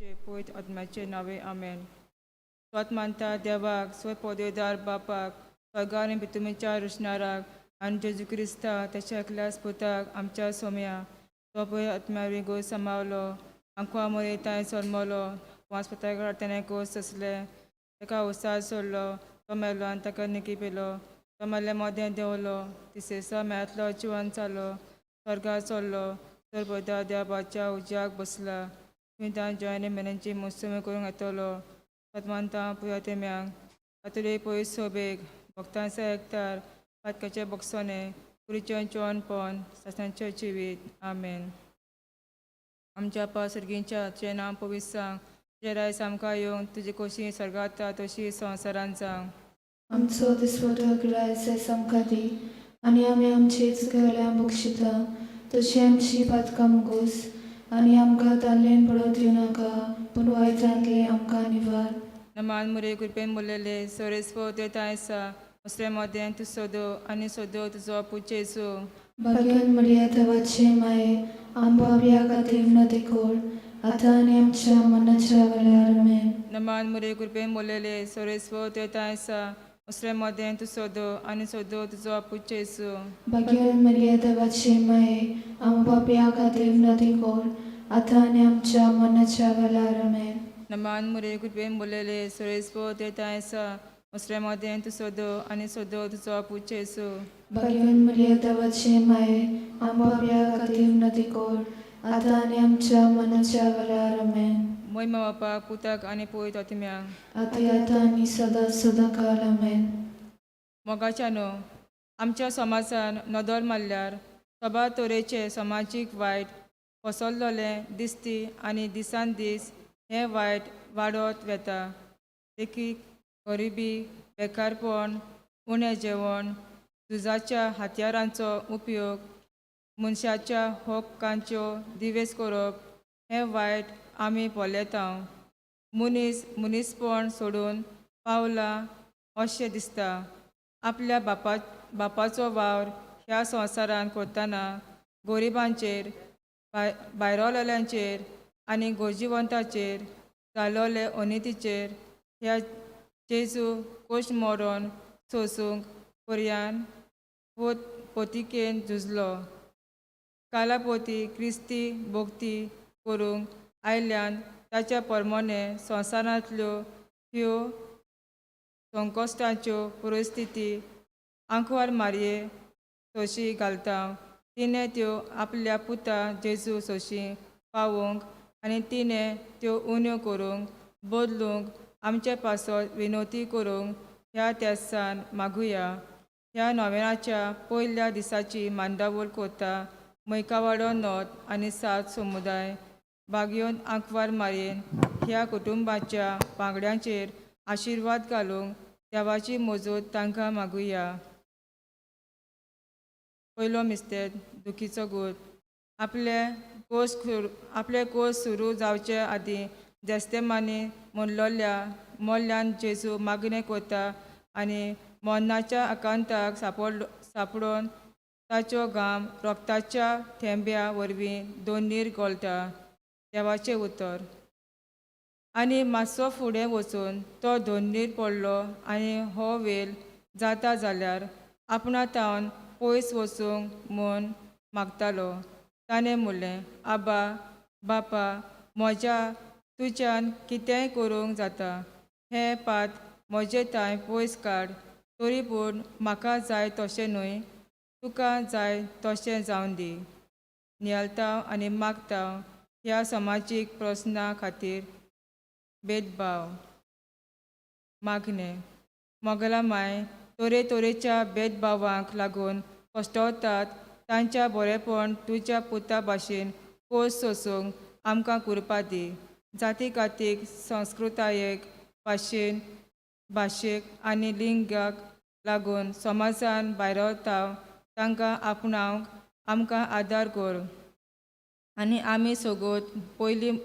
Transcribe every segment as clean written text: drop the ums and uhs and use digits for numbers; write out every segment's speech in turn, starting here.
पवित्र आत्म्याचे नावे आमेन. स्वत मानता देवाक स्वत पदवेदार बापाक स्वर्गार आनी पितुमीच्या रुशनाराक आनी जेजू क्रिस्ता तेच्या एकल्याच पुताक आमच्या सोम्या तो पवित्र आत्म्या गोस समावलो आंकवा मोरे तांय जल्मलो वांसपता तेणें गोस सोंसले ताका उसार सोडलो तो मेलो आनी ताका निकी पिलो तो मेल्ले मदें देंवलो तिसरे दिसा मेळांतलो जिवन जालो स्वर्गार चल्लो तर देवाच्या उज्याक बसला थंय जॉयनी मेरेनची मोसमी करूंक येतलो. सतमानता पुया तेम्यांक कातुरी पयस सोबेक भक्तांचा एकतार पातकाचे बक्षोने कुरीचें जेवणपण सासांचें जिवीत. आमेन. आमच्या पा सर्गींच्या तुजें नांव पवित्र सांग तुजें राय आमकां येवंक तुजी खोशी स्वर्गांत तशी संवसारांत जावं. आमचो दिसवडो ग्रास आयज आमकां दी आनी आमी आमची चुकयल्या बक्षिता तशी आमची पातकां मुगोस आनी आमकां ताल्लेन पडोवंक दिवनाका पूण वायटांतलें आमकां निवार. नमान मुरे कृपेन बोललेले सोरेस्पो ते आसा मुसरे मदें तूं सोदो आनी सोदो तुजो पूत जेजू. भाग्यान मरिया देवाचे माये आम पापया खातीर विनवती कर आतां आनी आमच्या मरणाच्या वेळार. आमेन. नमान मुरे कृपेन बोललेले सोरेस्पो ते आसा मुसरे मदें तूं सोदो आनी सोदो तुजो पूत जेजू. भाग्यान मरिया देवाचे माये आम पापया खातीर विनवती कर आतां आनी आमच्या मरणाच्या वेळार. आमेन. नमान मुरे कृपेन बोललेले सोरेस्पो ते आसा मुसरे मदें तूं सोदो आनी सोदो तुजो पूत जेजू. भाग्यान मरिया देवाचे माये आम पापया खातीर विनवती कर आतां आनी आमच्या मरणाच्या वेळार. आमेन. मोय बापाक पुताक आनी पवित्र आत्म्याक. आतां आतां आनी सदां सदां काल. आमेन. मोगाच्या न्हू आमच्या समाजान नदर मारल्यार सभार तरेचे समाजीक वायट पसरलेलें दिसती आनी दिसान दीस हें वायट वाडत वता. देखीक गरिबी, बेकारपण, उणें जेवण, झुजाच्या हत्यारांचो उपयोग, मनशाच्या हक्कांच्यो दिवेस करप. हें वायट आमी पळयता. मनीस मनीसपण सोडून पावला अशें दिसता. आपल्या बापाचो वावर ह्या संवसारांत करतना गरिबांचेर, भायरवलेल्यांचेर आनी गरजेवंताचेर जालोले अनितीचेर ह्या जेजू कोश मरण सोसूंक पर्यान पोतिकेन झुजलो. कालापोती क्रिस्ती भोक्ती करूंक आयल्यान ताच्या परमोने संवसारांतल्यो ह्यो संकश्टाच्यो परिस्थिती आंकवार मारये सोशी घालता. तिणें त्यो आपल्या पुता जेजू सोशी पावोवंक आनी तिणें त्यो उण्यो करूंक बदलूंक आमचे पासत विनवती करूंक ह्या तेसान मागुया. ह्या नोव्हेंनाच्या पयल्या दिसाची मांडावळ कोता मैकावाडो नोत आनी सात समुदाय बागयोन आंकवार मारयेन ह्या कुटुंबाच्या वांगड्यांचेर आशिर्वाद घालूंक देवाची मजत तांकां मागुया. पयलो मिस्तेद दुखीचो गोत. आपले कोर्स सुरू जावचे आदीं जेस्तेमानी म्हणलोल्या मोल्यान जेजू मागणें करता आनी मरणाच्या आकांताक सांपडोन ताच्यो घाम रोगताच्या थेंब्या वरवीं दोनीर गळटा. देवाचें उतर. आनी मातसो फुडें वचून तो दोनीर पडलो आनी हो वेल जाता जाल्यार आपणा तावन पयस वचूंक म्हूण मागतालो. ताणें म्हणलें, आबा बापा म्हज्या तुज्यान कितेंय करूंक जाता, हें पात म्हजें तांय पयस काड, तरी पूण म्हाका जाय तशें न्हय, तुका जाय तशें जावन दी. नियालता आनी मागता ह्या समाजीक प्रस्ना खातीर भेदभाव. मागणें. मोगला माय तरेतरेच्या भेदभावांक लागून कश्टवतात तांच्या बरेपण तुज्या पुता भाशेन कोस सोसूंक आमकां कृपा दी. जाती कातीक, संस्कृतायेक, भाशेन भाशेक आनी लिंगाक लागून समाजान भायरवता तांकां आपणावंक आमकां आदार कर आनी आमी सगोत पयलीं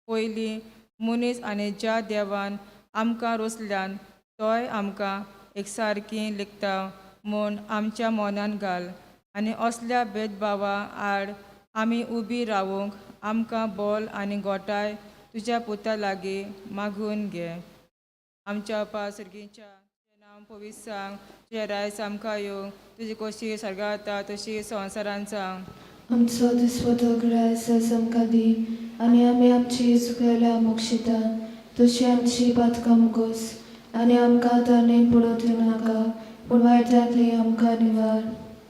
पयलीं मनीस आनी ज्या देवान आमकां रोसल्यान तोय आमकां एकसारकी लेखता म्हूण आमच्या मनान घाल आनी असल्या भेदभावा आड आमी उबी रावूंक आमकां बोल आनी गोटाय तुज्या पुता लागीं मागून घे. आमच्या पा सर्गीच्या, तुजें नांव पवित्र सांग. तुजें रायस आमकां येवं. तुजी कशी सर्गां जाता तशी संवसारान जावं. आमचो दिसवडो ग्रास आज आमकां दी आनी आमी आमची चुकयल्या मोक्षिता तशी आमची पातकां मुगोस आनी आमकां ताणें पडोवं दिवं नाका पूण वायटांतली आमकां निवार.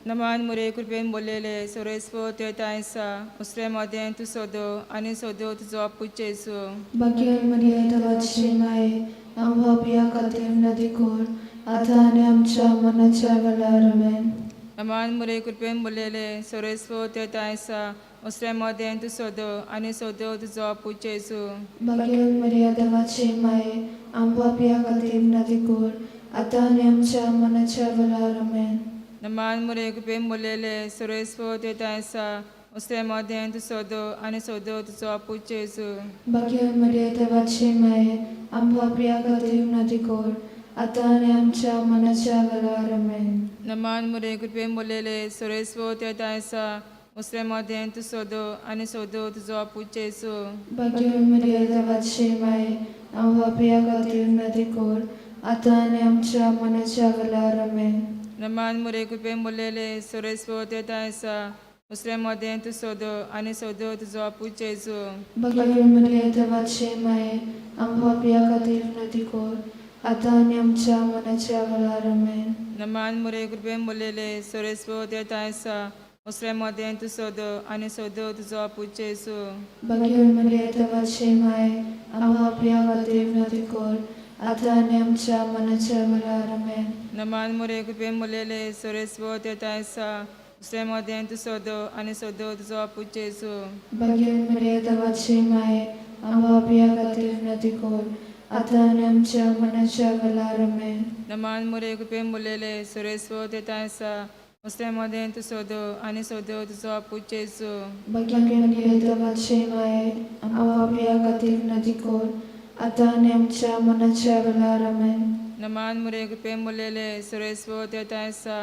नमान मुरे, कृपेन बोललेले सोरेस्पो तुवें आसा. उसरे मदें तूं सोदो आनी सोदो तुजो पूत जेजू. बाकी मरिया, देवाची माये, आमकां पापया खातीर नदी कोर, आतां आनी आमच्या मनाच्या वेळार. आमेन. नमान मुरे, कृपेन बोललेले सोरेस्पो तुवें आसा. उसरे मदें तूं सोदो आनी सोदो तुजो पूत जेजू. बाकी मरिया, देवाची माये, आमकां पापया खातीर नदी कोर, आतां आनी आमच्या मनाच्या वेळार. आमेन. नमान मुरे, कृपेन बोललेले सोरेस्पो तुवें आसा. उसरे मदें तूं सोदो आनी सोदो तुजो पूत जेजू. बाकी मरिया, देवाची माये, आमकां पापया खातीर नदी कोर, आतां आनी आमच्या मनाच्या वेळार. आमेन. नमान मुरे, कृपेन बोललेले सोरेस्पो तुवें आसा. उसरे मदें तूं सोदो आनी सोदो तुजो पूत जेजू. बाकी मरिया, देवाची माये, आमकां पापया खातीर नदी कोर, आतां आनी आमच्या मनाच्या वेळार. आमेन. नमान मुरे, कृपेन बोललेले सोरेस्पो तुवें आसा. उसरे मदें तूं सोदो आनी सोदो तुजो पूत जेजू. बाकी मरिया, देवाची माये, आमकां पापया खातीर नदी कोर, आतां आनी आमच्या मनाच्या वेळार. आमेन. नमान मुरे, कृपेन बोललेले सोरेस्पो तुवें आसा. उसरे मदें तूं सोदो आनी सोदो तुजो पूत जेजू. बाकी मरिया, देवाची माये, आमकां पापया खातीर नदी कोर, आतां आनी आमच्या मनाच्या वेळार. आमेन. नमान मुरे, कृपेन बोललेले सोरेस्पो तुवें आसा. उसरे मदें तूं सोदो आनी सोदो तुजो पूत जेजू. बाकी मरिया, देवाची माये, आमकां पापया खातीर नदी कोर, आतां आनी आमच्या मनाच्या वेळार. आमेन. नमान मुरे, कृपेन बोललेले सोरेस्पो तुवें आसा. उसरे मदें तूं सोदो आनी सोदो तुजो पूत जेजू. बाकी मरिया, देवाची माये, आमकां पापया खातीर नदी कोर, आतां आनी आमच्या मनाच्या वेळार. आमेन. नमान मुरे, कृपेन बोललेले सोरेस्पो तुवें आसा.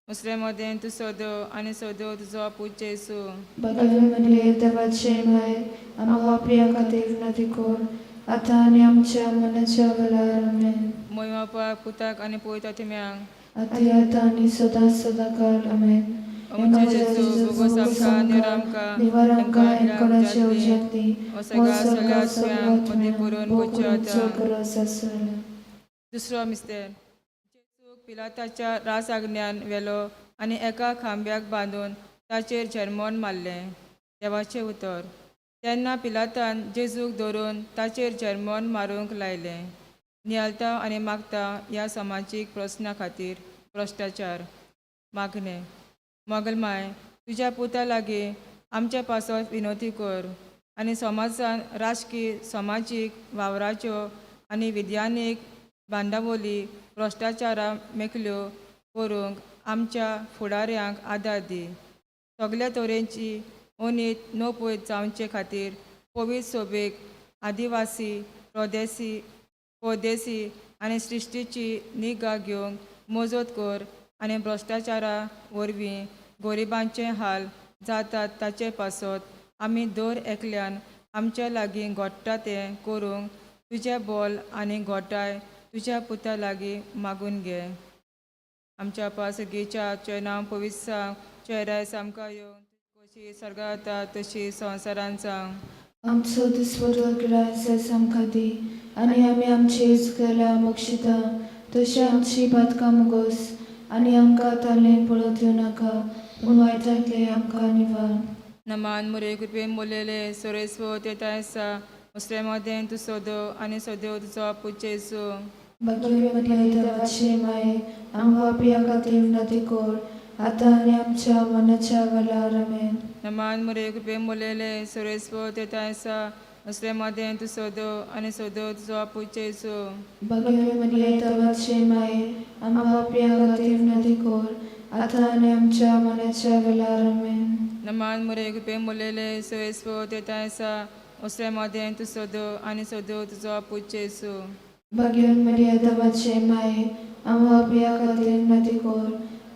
उसरे मदें तूं सोदो आनी सोदो तुजो पूत जेजू. बाकी मरिया, देवाची माये, आमकां पापया खातीर नदी कोर, आतां आनी आमच्या मनाच्या वेळार. आमेन. मोय बापाक, पुताक आनी पवित्र आत्म्याक. आती आतां आनी सदां सदां काळ. आमेन. आमच्या जेजू, भोगोस आमकां, निरामकां, निवार आमकां एनकोणाच्या उज्यांतली, ओ सगळ्या सगळ्या आत्म्यांक मदीं करून पोवच्या आतां. गरज आसतली. दुसरो मिस्तेर. जेजूक पिलाताच्या राजआज्ञान व्हेलो आनी एका खांब्याक बांदून ताचेर झेरमोन मारलें. देवाचें उतर. तेन्ना पिलातान जेजूक धरून ताचेर झेरमोन मारूंक लायलें. नियालता आनी मागता ह्या समाजीक प्रस्ना खातीर भ्रश्टाचार. मागणें. मोगलमाय, तुज्या पुता लागीं आमच्या पासत विनवती कर आनी समाजान राजकी, समाजीक वावराच्यो आनी विज्ञानीक बांदावली भ्रश्टाचारा मेकल्यो करूंक आमच्या फुडाऱ्यांक आदार दी. सगल्या तरेची अनीत नपयत जावचे खातीर पवित्र सोबेक आदिवासी, प्रदेसी, परदेसी आनी सृश्टीची निगा घेवंक मजत कर आनी भ्रश्टाचारा वरवीं गरिबांचे हाल जातात ताचे पासत आमी दर एकल्यान आमच्या लागीं घडटा तें करूंक तुजें बोल आनी घोटाय तुज्या पुता लागीं मागून घे. आमच्या पासगीच्या, तुजें नांव पवित्र जावं. तुजें रायस आमकां येवं. कशी स्वर्गात जाता तशी संवसारान जावं. आमचो दिसवडो ग्रास आज आमकां दी आनी आमी आमची चुकयल्या बक्षिता तशी आमची पातकां मुगोस आनी आमकां तालें पडोवं दिवं नाका पूण वायटांतलें आमकां निवार. नमान मुरे, कृपेन बोललेले सोरेस्वो तें आसा. उसरे मदें तूं सोदो आनी सोदो तुजो पूत जेजू. बाकी मरिया, देवाची माये, आमकां पापया खातीर नदी कोर, आतां आनी आमच्या मनाच्या वेळार. आमेन. नमान मुरे, कृपेन बोललेले सोरेस्वो तें आसा. उसरे मदें तूं सोदो आनी सोदो तुजो पूत जेजू. बाकी मरिया, देवाची माये, आमकां पापया खातीर नदी कोर, आतां आनी आमच्या मनाच्या वेळार. आमेन. नमान मुरे, कृपेन बोललेले सोरेस्वो तें आसा. उसरे मदें तूं सोदो आनी सोदो तुजो पूत जेजू. बाकी मरिया, देवाची माये, आमकां पापया खातीर नदी कोर,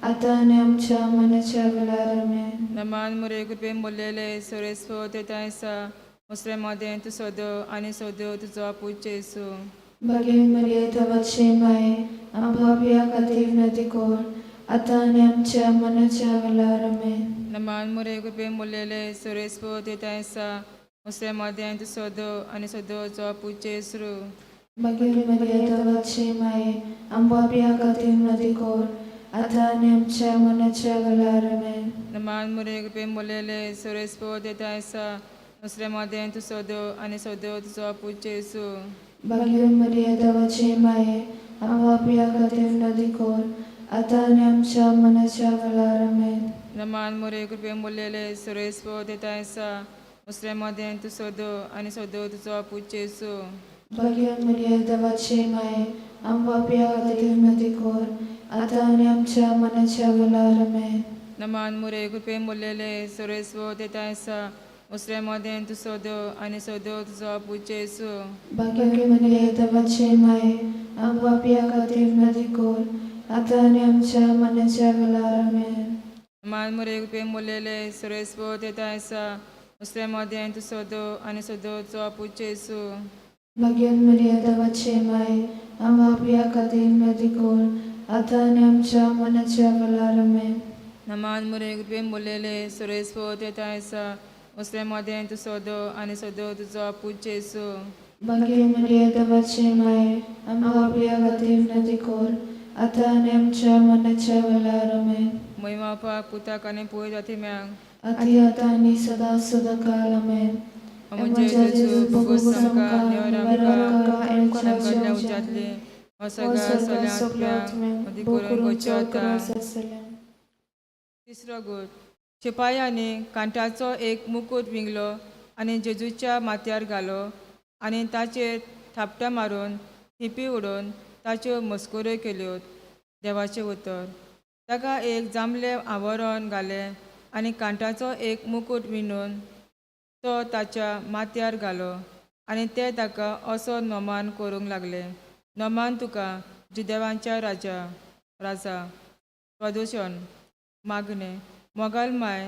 आतां आनी आमच्या मनाच्या वेळार. आमेन. नमान मुरे, कृपेन बोललेले सोरेस्वो तें आसा. मुसरे मदें तूं सोदो आनी सोदो तुजो पूत जेजू. भगीन मरिया देवाची माये, आमकां पापया खातीर विनंती कर, आतां आनी आमच्या मरणाच्या वेळार. आमेन. नमान मुरे कृपे मुलेले सुरेस्पो तेतायसा मुसरे मदें तूं सोदो आनी सोदो तुजो पूत जेजू. भगीन मरिया देवाची माये, आमकां पापया खातीर विनंती कर, आतां आनी आमच्या मरणाच्या वेळार. आमेन. नमान मुरे कृपे मुलेले सुरेस्पो तेतायसा मुसरे मदें तूं सोदो आनी सोदो तुजो पूत जेजू. भगीन मरिया देवाची माये, आमकां पापया खातीर विनंती कर, आतां आनी आमच्या मरणाच्या वेळार. आमेन. नमान मुरे कृपे मुलेले सुरेस्पो तेतायसा मुसरे मदें तूं सोदो आनी सोदो तुजो पूत जेजू. भगीन मरिया देवाची माये, आमकां पापया खातीर विनंती कर, आतां आनी आमच्या मरणाच्या वेळार. आमेन. नमान मुरे कृपे मुलेले सुरेस्पो तेतायसा मुसरे मदें तूं सोदो आनी सोदो तुजो पूत जेजू. भगीन मरिया देवाची माये, आमकां पापया खातीर विनंती कर, आतां आनी आमच्या मरणाच्या वेळार. आमेन. नमान मुरे कृपे मुलेले सुरेस्पो तेतायसा मुसरे मदें तूं सोदो आनी सोदो तुजो पूत जेजू. भगीन मरिया देवाची माये, आमकां पापया खातीर विनंती कर, आतां आनी आमच्या मरणाच्या वेळार. आमेन. नमान मुरे कृपे मुलेले सुरेस्पो तेतायसा मुसरे मदें तूं सोदो आनी सोदो तुजो पूत जेजू. भगीन मरिया देवाची माये, आमकां पापया खातीर विनंती कर, आतां आनी आमच्या मरणाच्या वेळार. आमेन. मोहिमा बापाक पुताक आनी पवित्र आत्म्याक. आती आतां आनी सदां सदां काल. आमेन. म्हजे जेजू बोगोस आमकां निवर आमकां आमकां उजातली हो सगळ्या सगळ्या आत्म्यांक मदीं करून गोच्यो आतां. तिसरो गूट. शिपायांनी कांट्याचो एक मुकूट विंगलो आनी जेजूच्या माथ्यार घालो आनी ताचेर थापटां मारून थिपी उडोवन ताच्यो मस्कऱ्यो केल्यो. देवाचें उतर. ताका एक जांबलें आवरण घालें आनी कांट्याचो एक मुकूट विणून तो ताच्या माथ्यार घालो आनी ते ताका असो नोमान करूंक लागले, नोमान तुका जुदेवांच्या राजा राजा. प्रदुशण मागणें. मोगाल माय,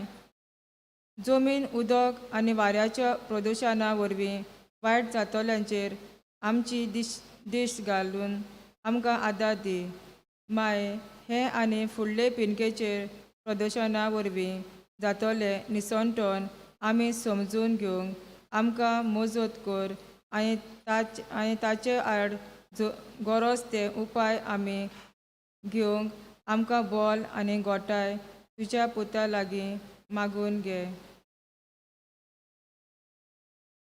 जमीन, उदक आनी वाऱ्याच्या प्रदुशणा वरवीं वायट जातल्यांचेर आमची दिश दिश्ट घालून आमकां आदार दी. माय, हें आनी फुडले पिनकेचेर प्रदुशणा वरवीं जातलें निसणटण आमी समजून घेवंक आमकां मजत कर आनी ताच आनी ताचे आड गरज ते उपाय आमी घेवंक आमकां बोल आनी गोठाय तुज्या पुता लागीं मागून घे.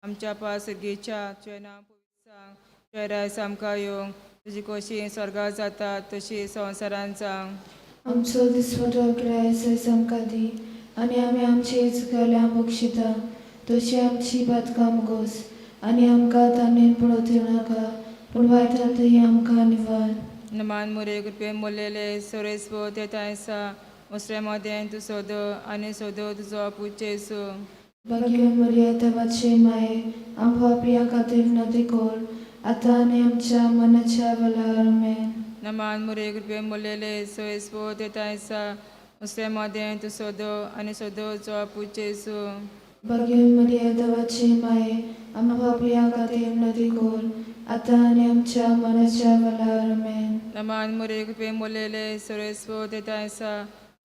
आमच्या पास सर्गीच्या तुजें नांव पवित्र जावं, तुजें रायस आमकां येवंक, तुजी खोशी स्वर्गार जाता तशी संवसारांत जावं. आमचो दिसवडो ग्रास आयज आमकां दी आनी आमी आमचे चुकल्या बक्षिता तशी आमची पातकां मुगोस आनी आमकां ताणें पडोवं नाका, पूण वायटांतय आमकां निवार. नमान मुरे कृपे मोलेले सोरेस्पो तेतायसा मुसरे मदें तूं सोदो आनी सोदो तुजो पूत जेजू. भगीन मरिया देवाची माये, आमकां पापया खातीर विनंती कर, आतां आनी आमच्या मरणाच्या वेळार. आमेन. नमान मुरे कृपे मोलेले सोरेस्पो तेतायसा मुसरे मदें तूं सोदो आनी सोदो तुजो पूत जेजू. भगीन मरिया देवाची माये, आमकां पापया खातीर विनंती कर, आतां आनी आमच्या मरणाच्या वेळार. आमेन. नमान मुरे कृपे मोलेले सोरेस्पो तेतायसा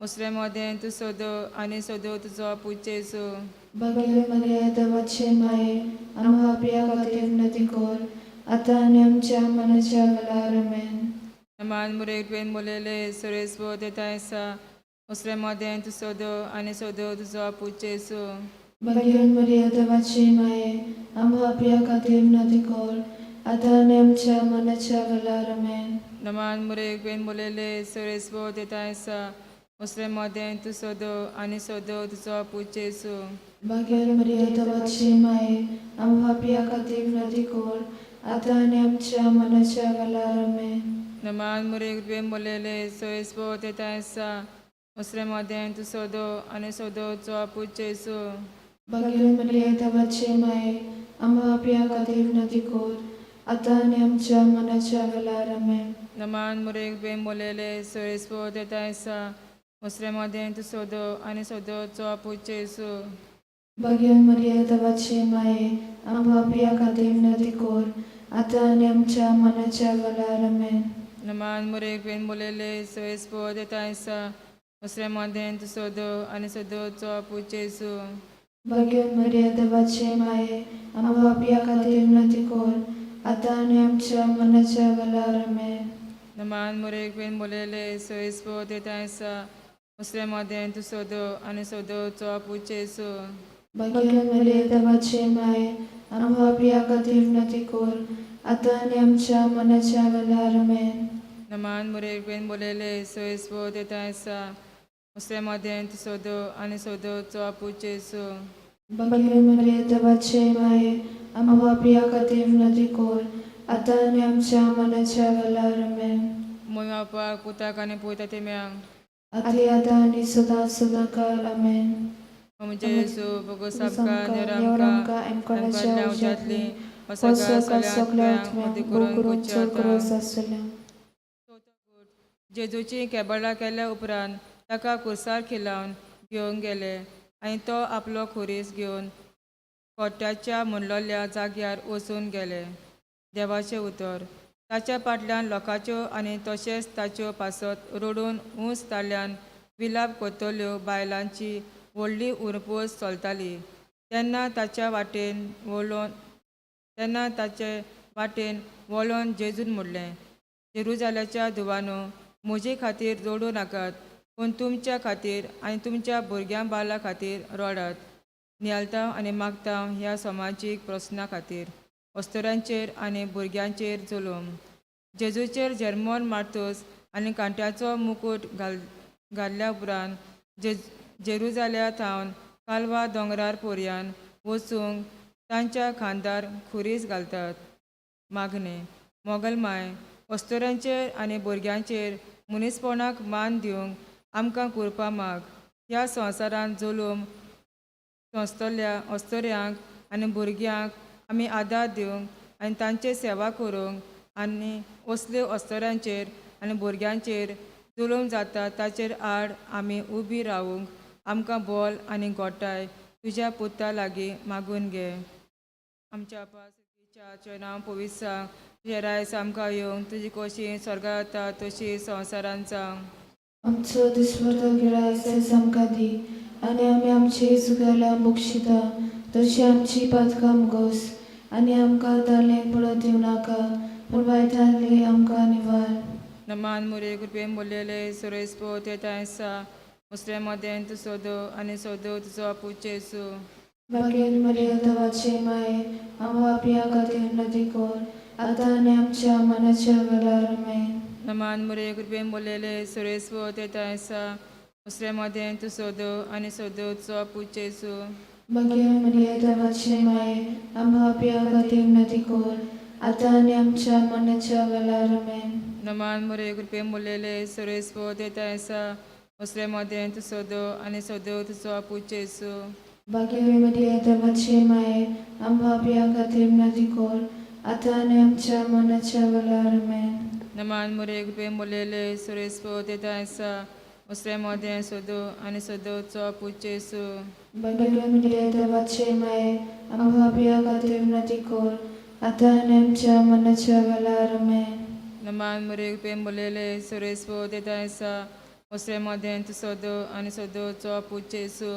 मुसरे मदें तूं सोदो आनी सोदो तुजो पूत जेजू. भगीन मरिया देवाची माये, आमकां पापया खातीर विनंती कर, आतां आनी आमच्या मरणाच्या वेळार. आमेन. नमान मुरे कृपे मोलेले सोरेस्पो तेतायसा मुसरे मदें तूं सोदो आनी सोदो तुजो पूत जेजू. भगीन मरिया देवाची माये, आमकां पापया खातीर विनंती कर, आतां आनी आमच्या मरणाच्या वेळार. आमेन. नमान मुरे कृपे मोलेले सोरेस्पो तेतायसा मुसरे मदें तूं सोदो आनी सोदो तुजो पूत जेजू. भगीन मरिया देवाची माये, आमकां पापया खातीर विनंती कर, आतां आनी आमच्या मरणाच्या वेळार. आमेन. नमान मुरे कृपे मोलेले सोरेस्पो तेतायसा मुसरे मदें तूं सोदो आनी सोदो तुजो पूत जेजू. भगीन मरिया देवाची माये, आमकां पापया खातीर विनंती कर, आतां आनी आमच्या मरणाच्या वेळार. आमेन. नमान मुरे कृपे मोलेले सोरेस्पो तेतायसा मुसरे मदें तूं सोदो आनी सोदो तुजो पूत जेजू. भाग्यवान मरिया देवाचे माये, आमकां पापया खातीर विनंती कर, आतां आनी आमच्या मरणाच्या वेळार. आमेन. नमान मुरे कृपेन बोललेले सोयस्पो देतायसा मुसरे मदें तूं सोदो आनी सोदोचो पूत जेजू. भाग्यवान मरिया देवाचे माये, आमकां पापया खातीर विनंती कर, आतां आनी आमच्या मरणाच्या वेळार. आमेन. नमान मुरे कृपेन बोललेले सोयस्पो देतायसा मुसरे मदें तूं सोदो आनी सोदोचो पूत जेजू. भाग्यवान मरिया देवाचे माये, आमकां पापया खातीर विनंती कर, आतां आनी आमच्या मरणाच्या वेळार. आमेन. नमान मुरे कृपेन बोललेले सोयस्पो देतायसा मुसरे मदें तूं सोदो आनी सोदोचो पूत जेजू. भाग्यवान मरिया देवाचे माये, आमकां पापया खातीर विनंती कर, आतां आनी आमच्या मरणाच्या वेळार. आमेन. मोय बापाक पुताक आनी पुयता तेम्यांक. आती आतां आनी सदां सदां काल. आमेन. म्हणजे जेजू बोगोस आमकां नेवर आमकां आमकां एमकोणाच्या उज्यांतली सगळ्या सगळ्या आत्म्यांक भोव करून चड गरज आसतल्या. जेजूची केबळां केल्या उपरांत ताका कुर्सार खिलावन घेवन गेले आनी तो आपलो खुरीस घेवन कोट्याच्या म्हणलोल्या जाग्यार वचून गेले. देवाचें उतर. ताच्या फाटल्यान लोकांच्यो आनी तशेंच ताच्यो पासत रडून ऊंच ताळ्यान विलाप करतल्यो बायलांची व्हडली उरपोस चलताली. तेन्ना ताच्या वाटेन वळोन तेन्ना ताचे वाटेन वळोन जेजून म्हणलें, जेरुजाल्याच्या धुवानो, म्हजे खातीर रडूं नाकात, पूण तुमच्या खातीर आनी तुमच्या भुरग्यां बाला खातीर रडात. नियालता आनी मागता ह्या समाजीक प्रस्ना खातीर अस्तुऱ्यांचेर आनी भुरग्यांचेर जुलूम. जेजूचेर जर्मन मारतूस आनी कांट्याचो मुकूट घाल घाल्ल्या उपरांत जेरुजाल्या थावन कालवा दोंगरार पोरयान वचूंक तांच्या खांदार खुरीस घालतात. मागणें. मोगलमाय, अस्तुऱ्यांचेर आनी भुरग्यांचेर मनीसपणाक मान दिवंक आमकां कुरपा माग. ह्या संवसारांत जुलूम सोंसतल्या अस्तुऱ्यांक आनी भुरग्यांक आमी आदार दिवंक आनी तांची सेवा करूंक आनी असल्यो अस्तुऱ्यांचेर आनी भुरग्यांचेर जुलूम जाता ताचेर आड आमी उबी रावूंक आमकां बोल आनी गोठाय तुज्या पुता लागीं मागून घे. आमच्या पास नांव पवित्र जावं, तुजें रायस आमकां येवंक, तुजी कोशी स्वर्गात जाता तशी संवसारांत जावं. आमचो दिसवडो गिरास आयज आमकां दी, आनी आमी आमची चुकयल्या बक्षिता तशी आमची पातकां मुगोस, आनी आमकां तालेंक पडत दिवं नाका, पूण वायटांतली आमकां निवार. नमान मुरे कृपेन बोललेले सुरेश पो ते आसा मुसरे मदें तूं सोदो आनी सोदो तुजो पूत जेजू. भाग्यवान मरिया देवाचे माये, आमकां पापयां खातीर विनंती कर, आतां आनी आमच्या मरणाच्या वेळार. आमेन. नमान मुरे कृपेन बोललेले सुरेश पो ते आसा मुसरे मदें तूं सोदो आनी सोदो तुजो पूत जेजू. भाग्यवान मरिया देवाचे माये, आमकां पापयां खातीर विनंती कर, आतां आनी आमच्या मरणाच्या वेळार. आमेन. नमान मुरे कृपेन बोललेले सुरेश पो ते आसा मुसरे मदें तूं सोदो आनी सोदो तुजो पूत जेजू. भाग्यवान मरिया देवाचे माये, आमकां पापयां खातीर विनंती कर, आतां आनी आमच्या मरणाच्या वेळार. आमेन. नमान मुरे कृपेन बोललेले सुरेश पो ते आसा मुसरे मदें सोदो आनी सोदो तुजो पूत जेजू. भाग्यवान मरिया देवाचे माये, आमकां पापयां खातीर विनंती कर, आतां आनी आमच्या मरणाच्या वेळार. आमेन. नमान मुरे कृपेन बोललेले सुरेश पो ते आसा मुसरे मदें तूं सोदो आनी सोदो तुजो पूत जेजू.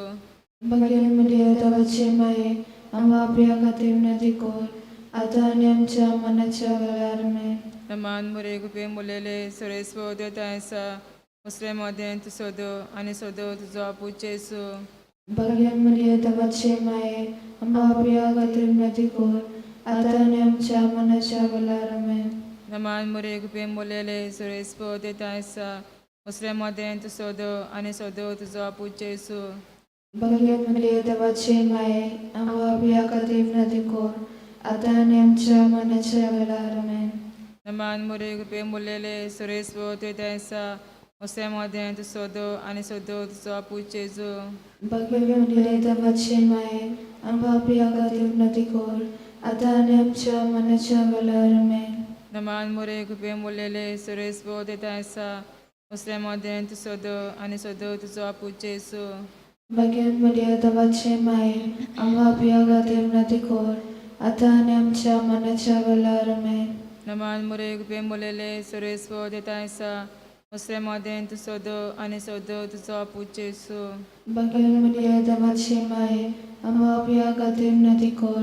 भाग्यवान मरिया देवाचे माये, आमकां पापयां खातीर विनंती कर, आतां आनी आमच्या मरणाच्या वेळार. आमेन. नमान मुरे कृपेन बोललेले सुरेश पो ते आसा मुसरे मदें तूं सोदो आनी सोदो तुजो पूत जेजू. भाग्यवान मरिया देवाचे माये, आमकां पापयां खातीर विनंती कर, आतां आनी आमच्या मरणाच्या वेळार. आमेन. नमान मुरे कृपेन बोललेले सुरेश पो ते आसा मुसरे मदें तूं सोदो आनी सोदो तुजो पूत जेजू. भाग्यवान मरिया देवाचे माये, आमकां पापयां खातीर विनंती कर, आतां आनी आमच्या मरणाच्या वेळार. आमेन. नमान मुरे कृपेन बोललेले सुरेश पो ते आसा मुसरे मदें तूं सोदो आनी सोदो तुजो पूत जेजू. भाग्यवान मरिया देवाचे माये, आमकां पापयां खातीर विनंती कर, आतां आनी आमच्या मरणाच्या वेळार. आमेन. नमान मुरे कृपेन बोललेले सुरेश पो ते आसा मुसरे मदें तूं सोदो आनी सोदो तुजो पूत जेजू. भाग्यान मरिया देवाचे माये आमकां पिया खातीर विनंती कर आतां आनी आमच्या मरणाच्या वेळार आमेन. नमान मुरे कृपेन बोलेले सुरेस्पो देतायसा मुसरे मोदेन तूं सोदो आनी सोदो तुजो पूत जेजू. भाग्यान मरिया देवाचे माये आमकां पिया खातीर विनंती कर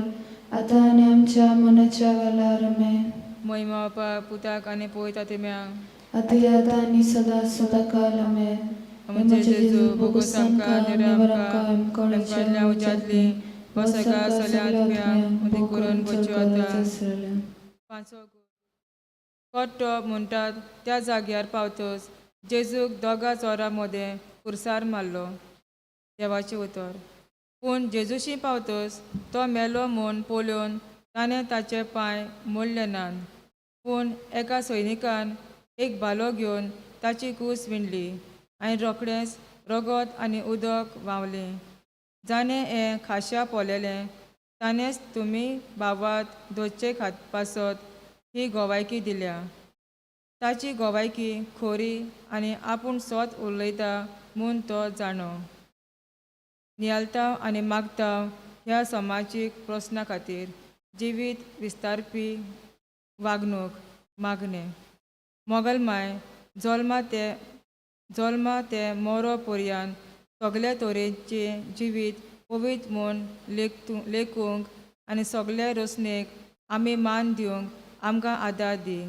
आतां आनी आमच्या मरणाच्या वेळार आमेन. मोहिमा बापा पुताक आनी पवित्र आत्म्याक. आती आतां आनी सदां सदां काल आमेन. आमचे जेजू बोगोस आमकां निरा आमकां आमकां उजातली बसका सगल्या आत्म्यांक उदी करून बच्यो आतां. पांचवो गूण. कट्टो म्हणटात त्या जाग्यार पावतच जेजूक दोगा चोरां मदें खुर्सार मारलो. देवाचें उतर. पूण जेजूशी पावतच तो मेलो म्हूण पळोवन ताणें ताचे पांय मोडले नात, पूण एका सैनिकान एक भालो घेवन ताची कूस विणली आनी रोखडेंच रगत आनी उदक व्हांवलें. जाणें हें खाशा पळयलें ताणेंच तुमी भावात दवरचे पासत ही गवायकी दिल्या. ताची गवायकी खोरी आनी आपूण सोत उलयता म्हूण तो जाणो. नियालता आनी मागता ह्या समाजीक प्रस्ना खातीर जिवीत विस्तारपी वागणूक मागणें. मोगलमाय जल्मा ते मोरो पर्यंत सगळे तरेचें जिवीत पवित्र म्हूण लेखूंक आनी सगळे रचणेक आमी मान दिवंक आमकां आदार दी.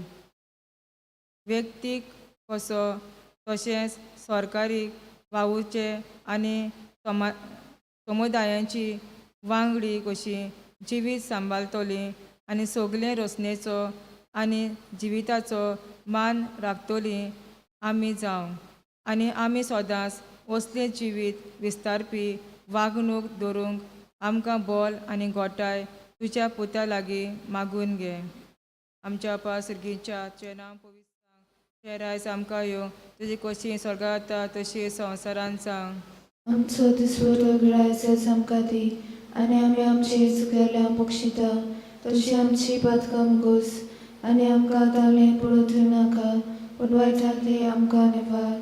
व्यक्तीक कसो तशेंच सरकारी वावुरचे आनी समुदायांची वांगडी कशी जिवीत सांबाळटली आनी सगळे रचनेचो आनी जिविताचो मान राखतली आमी जावं आनी आमी सदांच असलें जिवीत विस्तारपी वागणूक दवरूंक आमकां बोल आनी गोठाय तुज्या पुता लागीं मागून घे. आमच्या पा सर्गीच्या तुजें नांव पवित्र जावं, तुजें रायज आमकां येवं, तुजी कशी स्वर्गात जाता तशी संवसारांत जावं. आमचो दिसवडो ग्रायस आमकां दी आनी आमी आमची चुकयल्या बक्षिता तशी आमची पातकां मुगोस आनी आमकां ताळें पडूंक दिवनाका पूण वायटांतली आमकां निवार.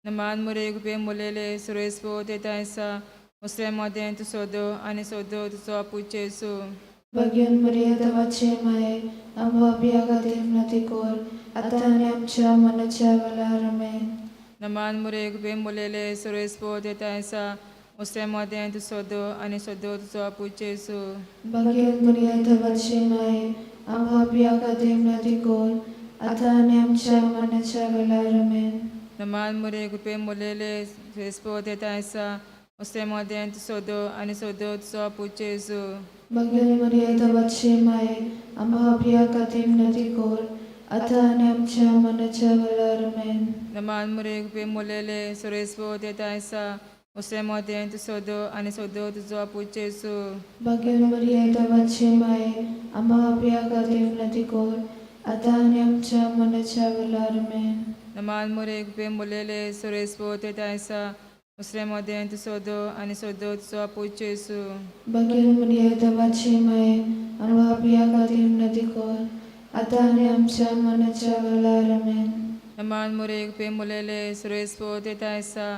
नमान मुरे कृपेन बोलेले सुरेस्पो तेतायसा मुसरे मदें तूं सोदो आनी सोदो तुजो पूत जेजू. भाग्यान मरिया देवाचे माये आमकां पिया खातीर विनंती कर आतां आनी आमच्या मरणाच्या वेळार आमेन. नमान मुरे कृपेन बोलेले सुरेस्पो तेतायसा मुसरे मदें तूं सोदो आनी सोदो तुजो पूत जेजू. भाग्यान मरिया देवाचे माये आमकां पिया खातीर विनंती कर आतां आनी आमच्या मरणाच्या वेळार आमेन. नमान मुरे कृपेन बोलेले सुरेस्पो तेतायसा मुसरे मदें तूं सोदो आनी सोदो तुजो पूत जेजू. भाग्यान मरिया देवाचे माये आमकां पिया खातीर विनंती कर आतां आनी आमच्या मरणाच्या वेळार आमेन. नमान मुरे कृपेन बोलेले सुरेस्पो तेतायसा मुसरे मदें तूं सोदो आनी सोदो तुजो पूत जेजू. भाग्यान मरिया देवाचे माये आमकां पिया खातीर विनंती कर आतां आनी आमच्या मरणाच्या वेळार आमेन. नमान मुरे कृपेन बोलेले सुरेस्पो तेतायसा मुसरे मदें तूं सोदो आनी सोदो तुजो पूत जेजू. भाग्यान मरिया देवाचे माये आमकां पिया खातीर विनंती कर आतां आनी आमच्या मरणाच्या वेळार आमेन. नमान मुरे कृपेन बोलेले सुरेस्पो तेतायसा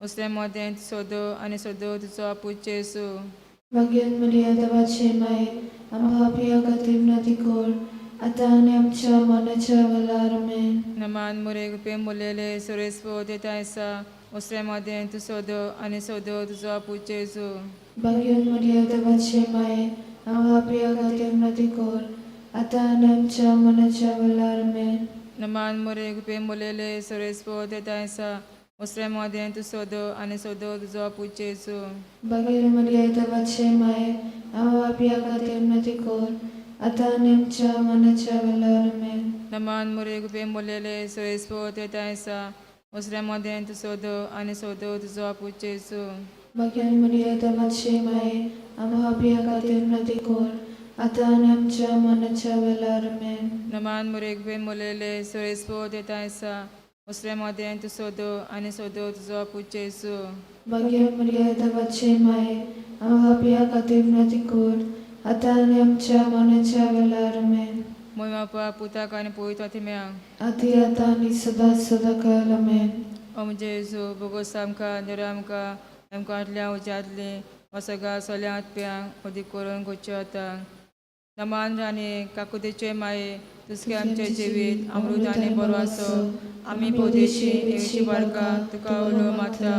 मुसरे मदें तूं सोदो आनी सोदो तुजो पूत जेजू. भाग्यान मरिया देवाचे माये आमकां पिया खातीर विनंती कर आतां आनी आमच्या मरणाच्या वेळार आमेन. नमान मुरे कृपेन बोलेले सुरेस्पो तेतायसा मुसरे मदें तूं सोदो आनी सोदो तुजो पूत जेजू. भाग्यान मरिया देवाचे माये आमकां पिया खातीर विनंती कर आतां आनी आमच्या मरणाच्या वेळार आमेन. नमान मुरे कृपेन बोलेले सुरेस्पो तेतायसा मुसरे मदें तूं सोदो आनी सोदो तुजो पूत जेजू. भाग्यान मरिया देवाचे माये आमकां पिया खातीर विनंती कर आतां आनी आमच्या मरणाच्या वेळार आमेन. नमान मुरे कृपेन बोलेले सुरेस्पो तेतायसा मुसरे मदें तूं सोदो आनी सोदो तुजो पूत जेजू. भाग्यान मरिया देवाचे माये आमकां पिया खातीर विनंती कर आतां आनी आमच्या मरणाच्या वेळार आमेन. नमान मुरे कृपेन बोलेले सुरेस्पो तेतायसा मुसरे मदें तूं सोदो आनी सोदो तुजो पूत जेजू. भाग्यान मरिया देवाचे माये आमकां पिया खातीर विनंती कर आतां आनी आमच्या मरणाच्या वेळार आमेन. मोय बापा पुताक आनी पवित्र आत्म्याक. आती आतां आनी सदां सदां काल आमेन. ओ म्हजे जेजू बोगोस आमकां निरा आमकां आमकांतल्या उज्यांतली वा सगळ्या सोल्या आत्म्यांक अदीक करून गोच्यो आतां. नमान राणी काकुतेचे माये, तुसके आमचे जिवीत अमृत आनी बरो आसो. आमी पोदेशी येवची बारका तुका उलो मारता.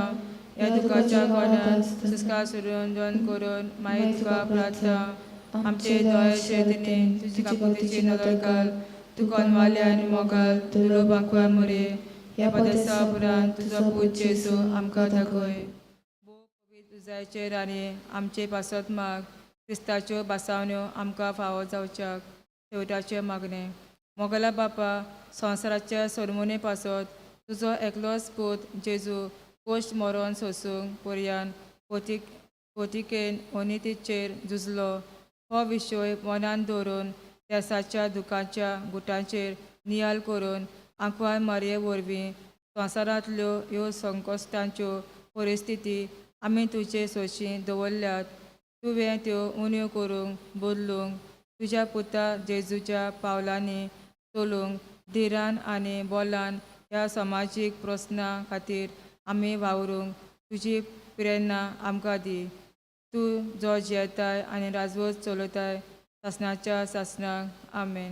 ह्या दुखाच्या कोणान सुस्कार सोडून दोन करून माई तुका प्रार्थना. आमचे दोळे शेतिनी तुजी काकुतेची नदर घाल. तूं कोनवाले आनी मोगाल तुलो बांकवा मुरे. ह्या पदेसा उपरांत तुजो पूत जेजू आमकां दाखय. भोव पवित्र उजायचे राणी, आमचे पासत माग, क्रिस्ताच्यो बासावण्यो आमकां फावो जावच्याक. शेवटाचें मागणें. मोगला बापा, संवसाराच्या सोरमुने पासत तुजो एकलोच पूत जेजू कोश्ट मरोन सोसूंक पर्यान पोतिकेन ओनितीचेर झुजलो. हो विशय मनान दवरून देसाच्या दुखाच्या गुटांचेर नियाल करून आंकवार मारये वरवीं संवसारांतल्यो ह्यो संकश्टांच्यो परिस्थिती आमी तुजे सोशी दवरल्यात. तुवें त्यो उण्यो करूंक बदलूंक तुज्या पुता जेजूच्या पावलांनी चलूंक धिरान आनी बोलान ह्या समाजीक प्रस्नां खातीर आमी वावरूंक तुजी प्रेरणा आमकां दी. तूं जो जियेताय आनी राजवट चलयताय सासणाच्या सासणाक. आमेन.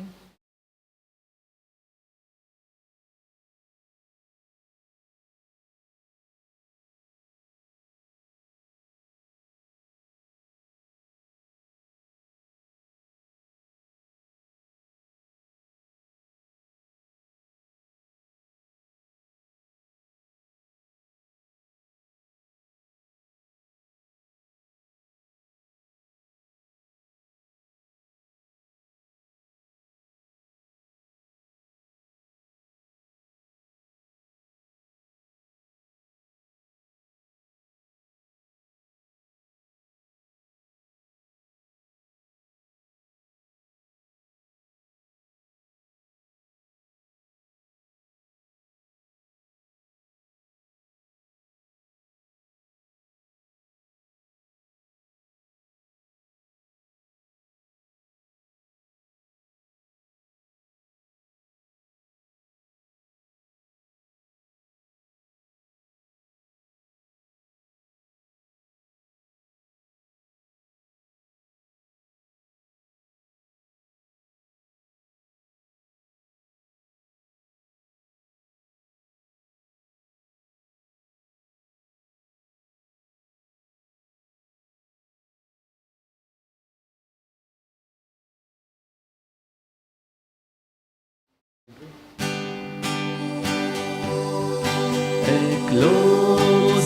Eklo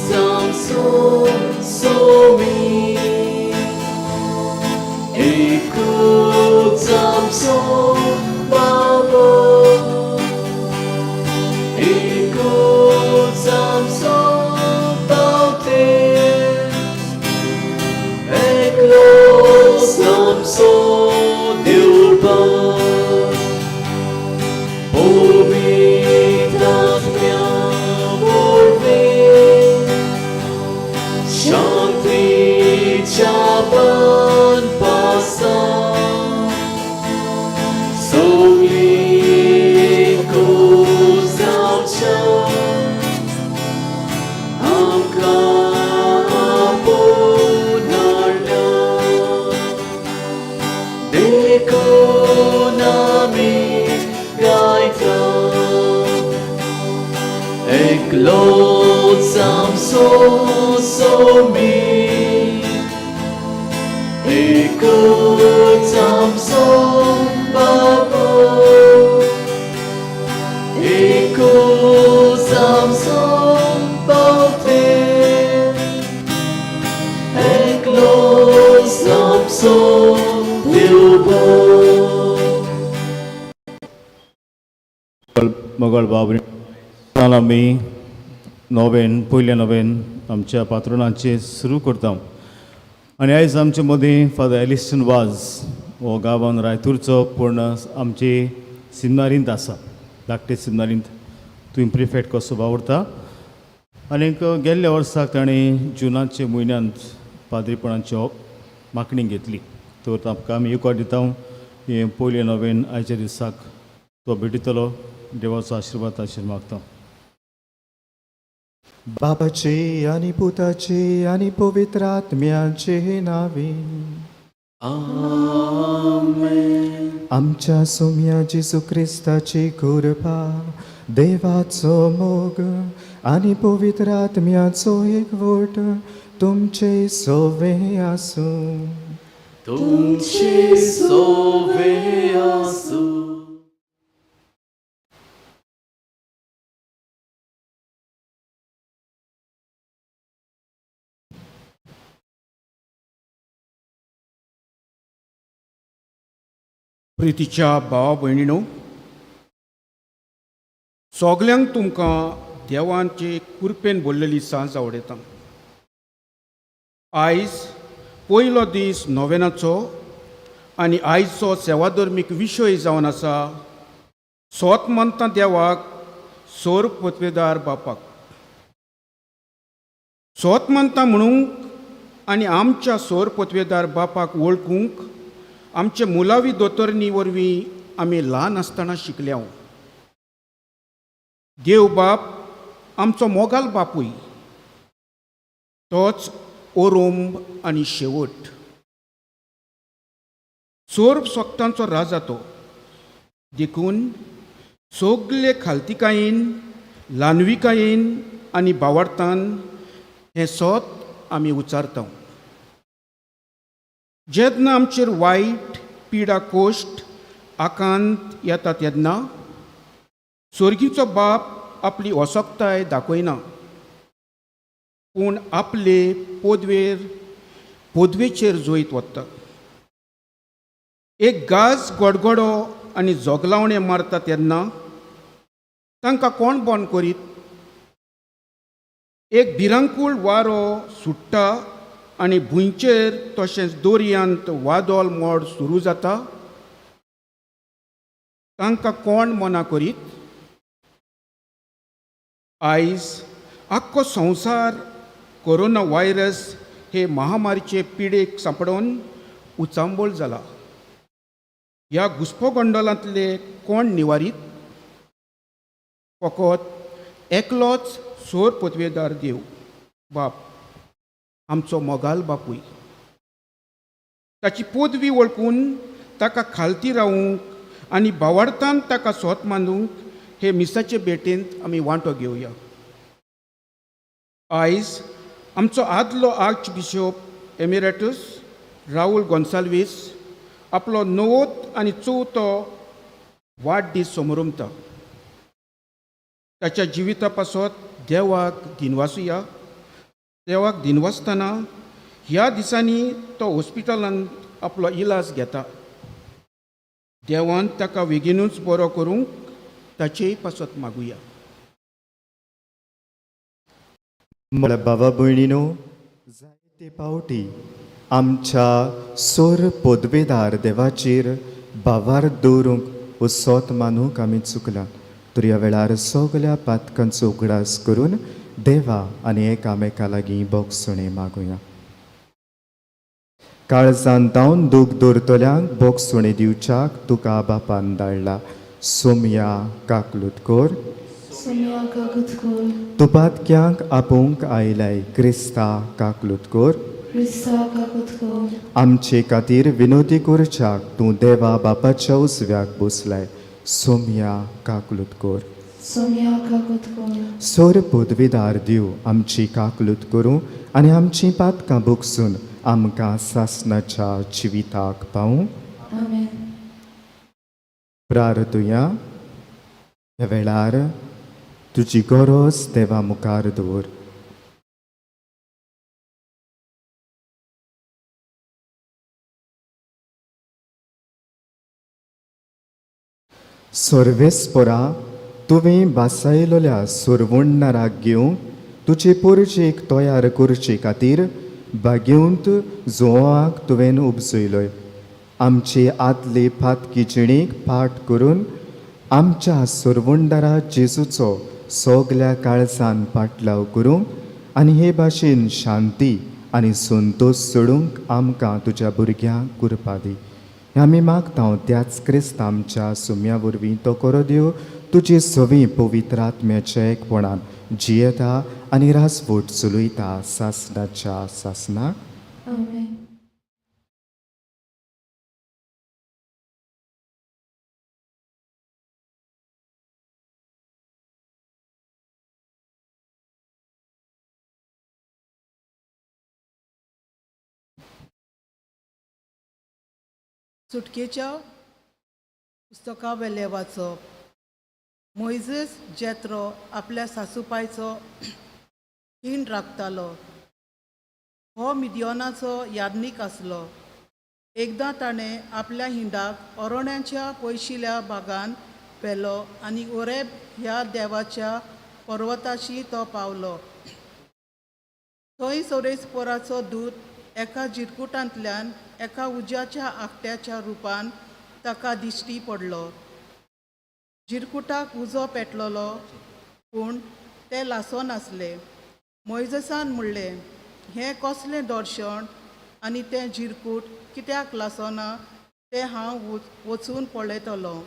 samso somi, Ekut samso babo, Ekut samso baute, Eklo samso diupa, Chaban pasa, Sogli ko zamcha, Amka aponarda, Deko nami gaita, Eklo samso somi, Ekut samso babo, Ekut samso baute, Eklo samso diubo. मगळ बाब, आमी नोवेन, पयलें नोवेन आमच्या पात्रोनाचेर सुरू करता. आनी आयज आमचे मदीं फादर एलिस्टन वाज हो गांवान रायतूरचो, पूण आमचे सिमनारींत आसा, धाकटे सिमनारींत तुवें प्रिफेक्ट कसो वावुरता. आनीक गेल्ल्या वर्साक ताणें जुनाचे म्हयन्यांत पाद्रीपणाची मागणी घेतली. तर ताका आमी येवकार दिता. हें पयलें नोवेन आयच्या दिसाक तो भेटयतलो. देवाचो आशिर्वाद ताचेर मागता. बापाचे आनी पुताचे आनी पवित्र आत्म्याचे नावे. आमेन. आमच्या सोम्या जेजू क्रिस्ताची कृपा, देवाचो मोग आनी पवित्र आत्म्याचो एकवट तुमचे सोवे आसूं. तुमचे सोवे आसूं. प्रितीच्या भावा भयणीनो, सोगल्यांक तुमकां देवांचे कुरपेन भरलेली सांज आवडयता. आयज पयलो दीस नोवेनाचो आनी आयचो सेवाधर्मीक विशय जावन आसा सोत मानता देवाक सोर पतवेदार बापाक. सोत मानता म्हणूंक आनी आमच्या सोर पतवेदार बापाक वळखूंक आमचे मुलावी दोतोरनी वरवीं आमी ल्हान आसतना शिकल्या. देव बाप आमचो मोगाल बापूय, तोच ओरोंब आनी शेवट, सोर्ब सोगटांचो राजा तो. देखून सगले खालतिकायेन, ल्हानविकायेन आनी बावडतान हें सोत आमी उच्चारता. जेन्ना आमचेर वायट पिडा, कोश्ट, आकांत येता तेन्ना सोर्गीचो बाप आपली असक्ताय दाखयना, पूण आपले पोदवेचेर जोयत वता. एक गाज गडगडो आनी जोगलावणें मारता तेन्ना तांकां कोण बंद करीत? एक भिरांकूळ वारो सुट्टा आनी भुंयचेर तशेंच दर्यांत वादळ मोड सुरू जाता, तांकां कोण मना करीत? आयज आख्खो संवसार कोरोना व्हायरस हे महामारीचे पिडेक सांपडोवन उचांबळ जाला. ह्या घुस्पोगोंडोलांतले कोण निवारीत? फकत एकलोच सोर पतवेदार देव बाप, आमचो मोगाल बापूय. ताची पदवी वळखून ताका खालती रावूंक आनी बावडतान ताका सोत मानूंक हे मिसाचे भेटेंत आमी वांटो घेवया. आयज आमचो आदलो आर्च बिशोप एमिरेटस राहुल गोन्साल्वीस आपलो 94 आनी 4थो वाडदीस समरमता. ताच्या जिविता पासत देवाक दिनवासुया. देवाक दिनवासतना ह्या दिसांनी तो हॉस्पिटलांत आपलो इलाज घेता. देवान ताका बेगीनूच बरो करूंक ताचेय पासत मागुया. म्हळ्या बाबा भयणीनो, जायते पावटी आमच्या सोर पदवेदार देवाचेर भावार दवरूंक सोत मानूंक आमी चुकला. तर ह्या वेळार सगल्या पातकांचो उगडास करून देवा आनी एकामेका लागीं बोगसणें मागुया. काळजान धांवन दूख दवरतल्यांक बोगसणें दिवच्याक तुका बापान धाडला. सोमया काकलूत कर. सोमया काकूत कर. तुपातक्यांक आपोवंक आयलाय क्रिस्ता काकलूत कर. क्रिस्ता काकूत कर. आमचे खातीर विनोदी करच्याक तूं देवा बापाच्या उजव्याक बसलाय. सोमया काकलूत कर. सोमया काकूत कर. सोर पदवीदार दिव आमची काकलूत करूं आनी आमचीं पातकां भोगसून आमकां सासणाच्या जिविताक पावूं. आमेन. प्रार्थुया. ह्या वेळार तुजी गरज देवा मुखार दवर. सर्वेस्परा, तुवें बासायलोल्या सुरवण्णाराक घेवंक तुजे पोरजेक तयार करचे खातीर बागेवंत जोवाक तुवें उपजयलोय. आमचे आदले फातकी जिणेक पाठ करून आमच्या सुरवंडारा जेजूचो सगल्या काळजान पाटलाव करूंक आनी हे भाशेन शांती आनी संतोश सोडूंक आमकां तुज्या भुरग्यांक कृपा दी. आमी मागता त्याच क्रिस्त आमच्या सुम्या वरवीं तो करो देव तुजे सवी पवित्र आत्म्याच्या एकपणान जियेता आनी राजवट चलयता सासणाच्या सासणाक. आमेन. सुटकेच्या पुस्तका वेलें वाचप. मोयजेस जेत्रो आपल्या सासूपायचो खीण राखतालो. हो मिदियोनाचो याज्ञीक आसलो. एकदां ताणें आपल्या हिंडाक ओरोण्याच्या पयशिल्या भागान व्हेलो आनी ओरेब ह्या देवाच्या पर्वताशी तो पावलो. थंय सोरेस्पोराचो दूत एका जिरकुटांतल्यान एका उज्याच्या आकट्याच्या रुपान ताका दिश्टी पडलो. जिरकुटाक उजो पेटलोलो पूण तें लासोनासलें. मोयजसान म्हणलें, हें कसलें दर्शन आनी तें जिरकूट कित्याक लासोना तें हांव वचून पळयतलों.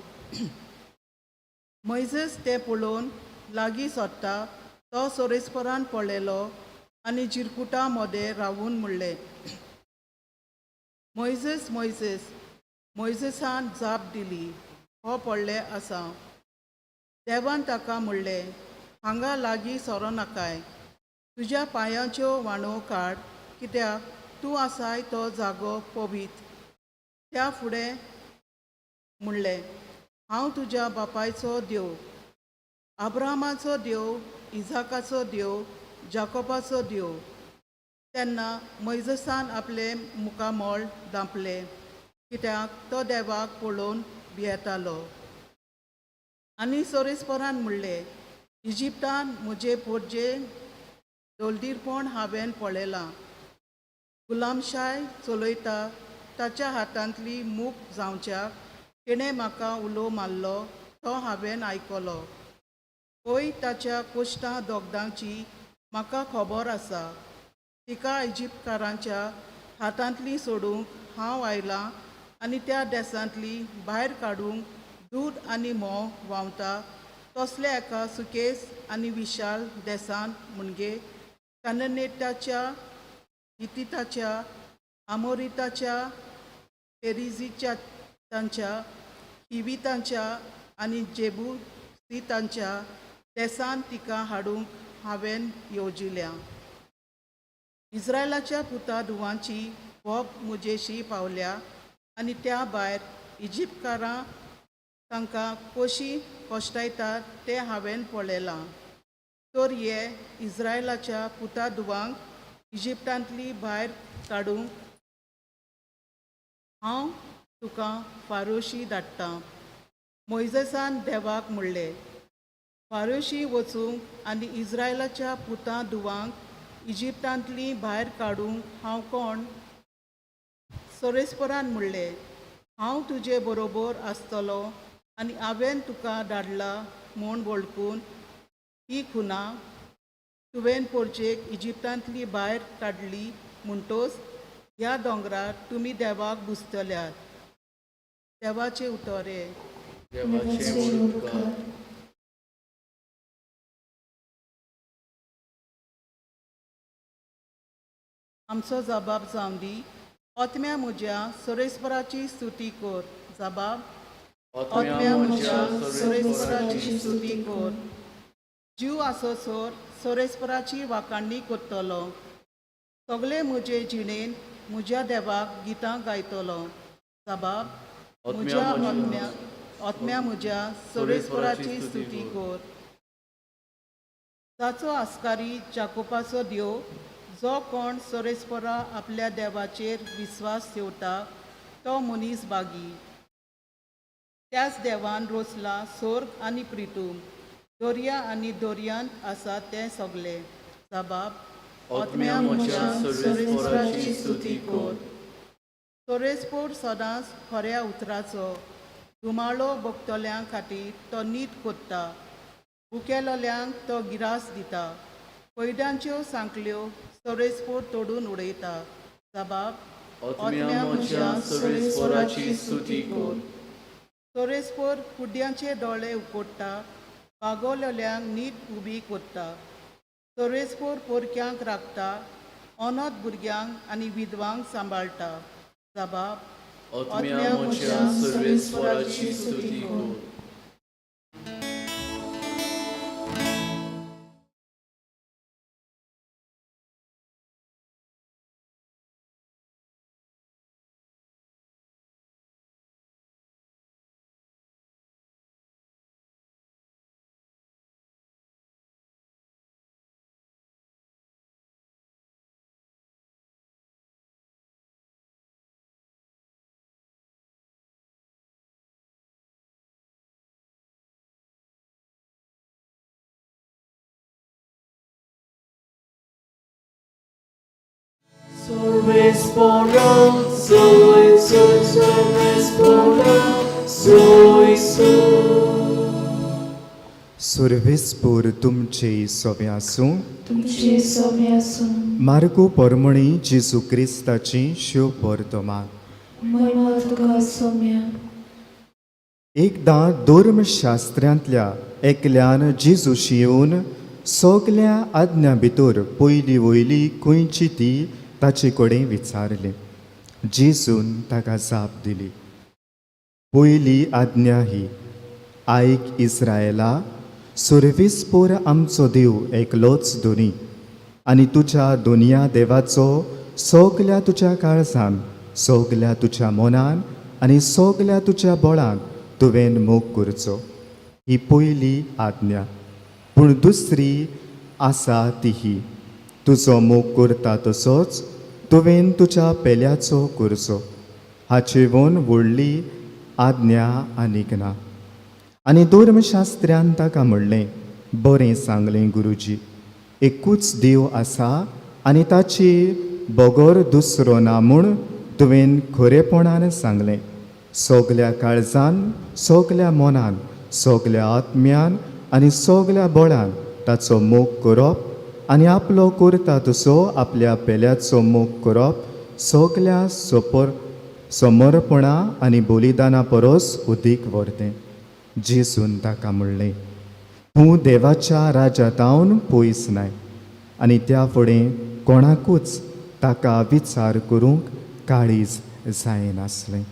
मोयजेस तें पळोवन लागीं सोदता तो सोरेस्परान पळयलो आनी जिरकुटा मदें रावून म्हणलें, मोयजेस मोयजेस. मोयजेसान जाप दिली, हो पडलें आसा. देवान ताका म्हणलें, हांगा लागीं सरो नाकाय, तुज्या पांयांच्यो व्हाणो काड, कित्याक तूं आसाय तो जागो पवित्र. त्या फुडें म्हणलें, हांव तुज्या बापायचो देव, अब्राहमाचो देव, इजाकाचो देव, जाकोबाचो देव. तेन्ना मोयजेसान आपलें मुखामळ धांपलें, कित्याक तो देवाक पळोवन भियेतालो. आनी सोरेस्परान म्हणलें, इजिप्तान म्हजे पोरजे दलदीरपण हांवें पळयलां. गुलामशाय चलयता ताच्या हातांतली मूक जावच्याक तिणें म्हाका उलो मारलो तो हांवें आयकलो. पळय ताच्या कोश्टां दोगदांची म्हाका खबर आसा. तिका इजिप्तकारांच्या हातांतली सोडूंक हांव आयलां आनी त्या देसांतली भायर काडूंक दूद आनी म्होंव व्हांवता तसल्या एका सुकेस आनी विशाल देसान म्हणजे काननेटाच्या, हितिताच्या, आमोरिताच्या, पेरिजीच्या, तांच्या हिवितांच्या आनी जेबुसीतांच्या देसान तिका हाडूंक हांवें येवजिल्या. इस्रायलाच्या पुता धुवांची भोग म्हजेशी पावल्या आनी त्या भायर इजिप्तकारां तांकां कशी कश्टायतात तें हांवें पळयलां. तर ये इस्रायलाच्या पुता धुवांक इजिप्तांतली भायर काडूंक हांव तुका फारोशी धाडटां. मोयजेसान देवाक म्हणलें, फारोशी वचूंक आनी इस्रायलाच्या पुता धुवांक इजिप्तांतली भायर काडूंक हांव कोण? सोरेस्परान म्हणलें, हांव तुजे बरोबर आसतलो आनी हांवें तुका धाडला म्हूण वळखून ही खुना तुवें पोरचेक इजिप्तांतली भायर काडली म्हणटोच ह्या दोंगरार तुमी देवाक बुजतल्यात. देवाचें उतर हें. देवाचे उपकार. आमचो जबाब जावं दी. ओतम्या म्हज्या सोरेस्पराची स्तुती कर. जबाब, ओतम्या म्हज्या सोरेस्पराची स्तुती कर. जीव आसोसर सोरेस्पराची वाखाणणी करतलो. सगळे म्हजे जिणेन म्हज्या देवाक गितां गायतलो. जबाब, म्हज्या ओतम्या ओतम्या म्हज्या सोरेस्पराची स्तुती कर. ताचो आस्कारी जाकोपाचो देव, जो कोण सोरेस्परा आपल्या देवाचेर विस्वास ठेवता तो मनीस बागी. त्याच देवान रोसला सोर्ग आनी प्रितूम, दर्या आनी दर्यांत आसा तें सगलें. जबाब, ओतम्या म्हज्या सोरेस्पराची स्तुती कर. सोरेस्पोर सदांच खऱ्या उतराचो धुमाळो भोगतल्यां खातीर तो नीत कोत्ता. भुकेलोल्यांक तो गिरास दिता. कैद्यांच्यो सांकल्यो सोरेस्पोर तोडून उडयता. जबाब, ओतम्या म्हज्या सोरेस्पराची स्तुती कर. सोरेस्पोर कुड्ड्यांचे दोळे उकोडटा, बागवलेल्यांक नीट उबी कोत्ता. सर्वेस्पोर पोरक्यांक राखता, अनाथ भुरग्यांक आनी विधवांक सांबाळटा. जाबाब. आत्म्या म्हज्या सर्वेस्वराची स्तुती कर. सुर्वेस्पोर तुमचे सोबे आसूं. तुमचे सोबे आसूं. मार्गो परमणी जेजू क्रिस्ताची शिवपर्तमान. महिमा तुका सोम्या. एकदां धर्मशास्त्रांतल्या एकल्यान जेजूशी येवन सगल्या आज्ञा भितर पयली वयली खंयची ती ताचे कडेन विचारली. जेजून ताका जाप दिली, पयली आज्ञा ही, आयक इस्रायला, सुर्विस्पोर आमचो देव एकलोच दोनी, आनी तुज्या दोनया देवाचो सगल्या तुज्या काळजान, सगल्या तुज्या मनान आनी सगल्या तुज्या बळान तुवें मोग करचो. ही पयली आज्ञा. पूण दुसरी आसा ती ही, तुजो मोग करता तसोच तुवें तुज्या पेल्याचो करचो. हाचे वोन व्हडली आज्ञा आनीक ना. आनी धर्मशास्त्र्यान ताका म्हणलें, बरें सांगलें गुरुजी, एकूच देव आसा आनी ताची बगर दुसरो ना म्हूण तुवें खरेपणान सांगलें. सगल्या काळजान, सगल्या मनान, सगल्या आत्म्यान आनी सगल्या बळान ताचो मोग करप आनी आपलो करता तसो आपल्या पेल्याचो मोग करप सगल्या सोपर समर्पणा आनी बलिदाना परस उदीक व्हरतें. जेजून ताका म्हणलें, तूं देवाच्या राज्यातावन पयस नाय. आनी त्या फुडें कोणाकूच ताका विचार करूंक काळीज जायनासलें.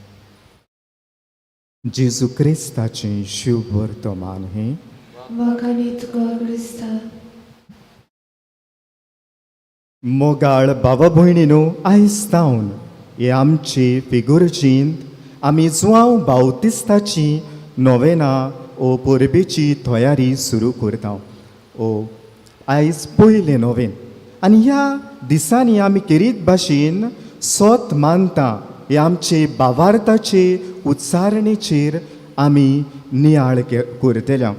जेजू क्रिस्ताचें शिववर्तमान हें. वाखाणी तुका क्रिस्ता. मोगाळ बाबा भयणीनो, आयज तावन हे आमचे फिगुर्जींत आमी जुआंव बावतिस्ताची नोवेना ओ परबेची तयारी सुरू करता. ओ आयज पयलें नोवेन आनी ह्या दिसांनी आमी केरीत भाशेन सोत मानता हे आमचे बावार्थाचे उच्चारणेचेर आमी नियाळ करतले.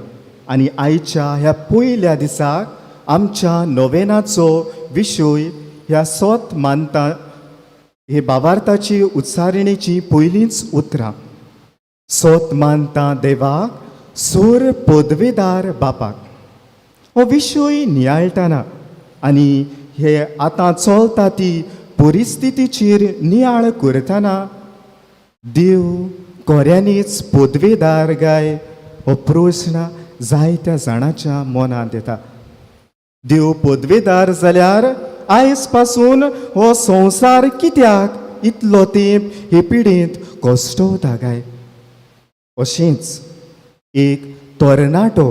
आनी आयच्या ह्या पयल्या दिसाक आमच्या नोवेनाचो विशय ह्या सोत मानता हे बावार्थाची उच्चारणेची पयलींच उतरां, सोत मानता देवाक सोर पदवेदार बापाक. हो विशय नियाळटाना आनी हे आतां चलता ती परिस्थितीचेर नियाळ करतना देव खऱ्यांनीच पदवेदार गाय हो प्रस्न जायत्या जाणाच्या मनांत येता. देव पदवेदार जाल्यार आयज पासून हो संवसार कित्याक इतलो तेंप हे पिडेंत कश्टवता काय? अशेंच एक तरणाटो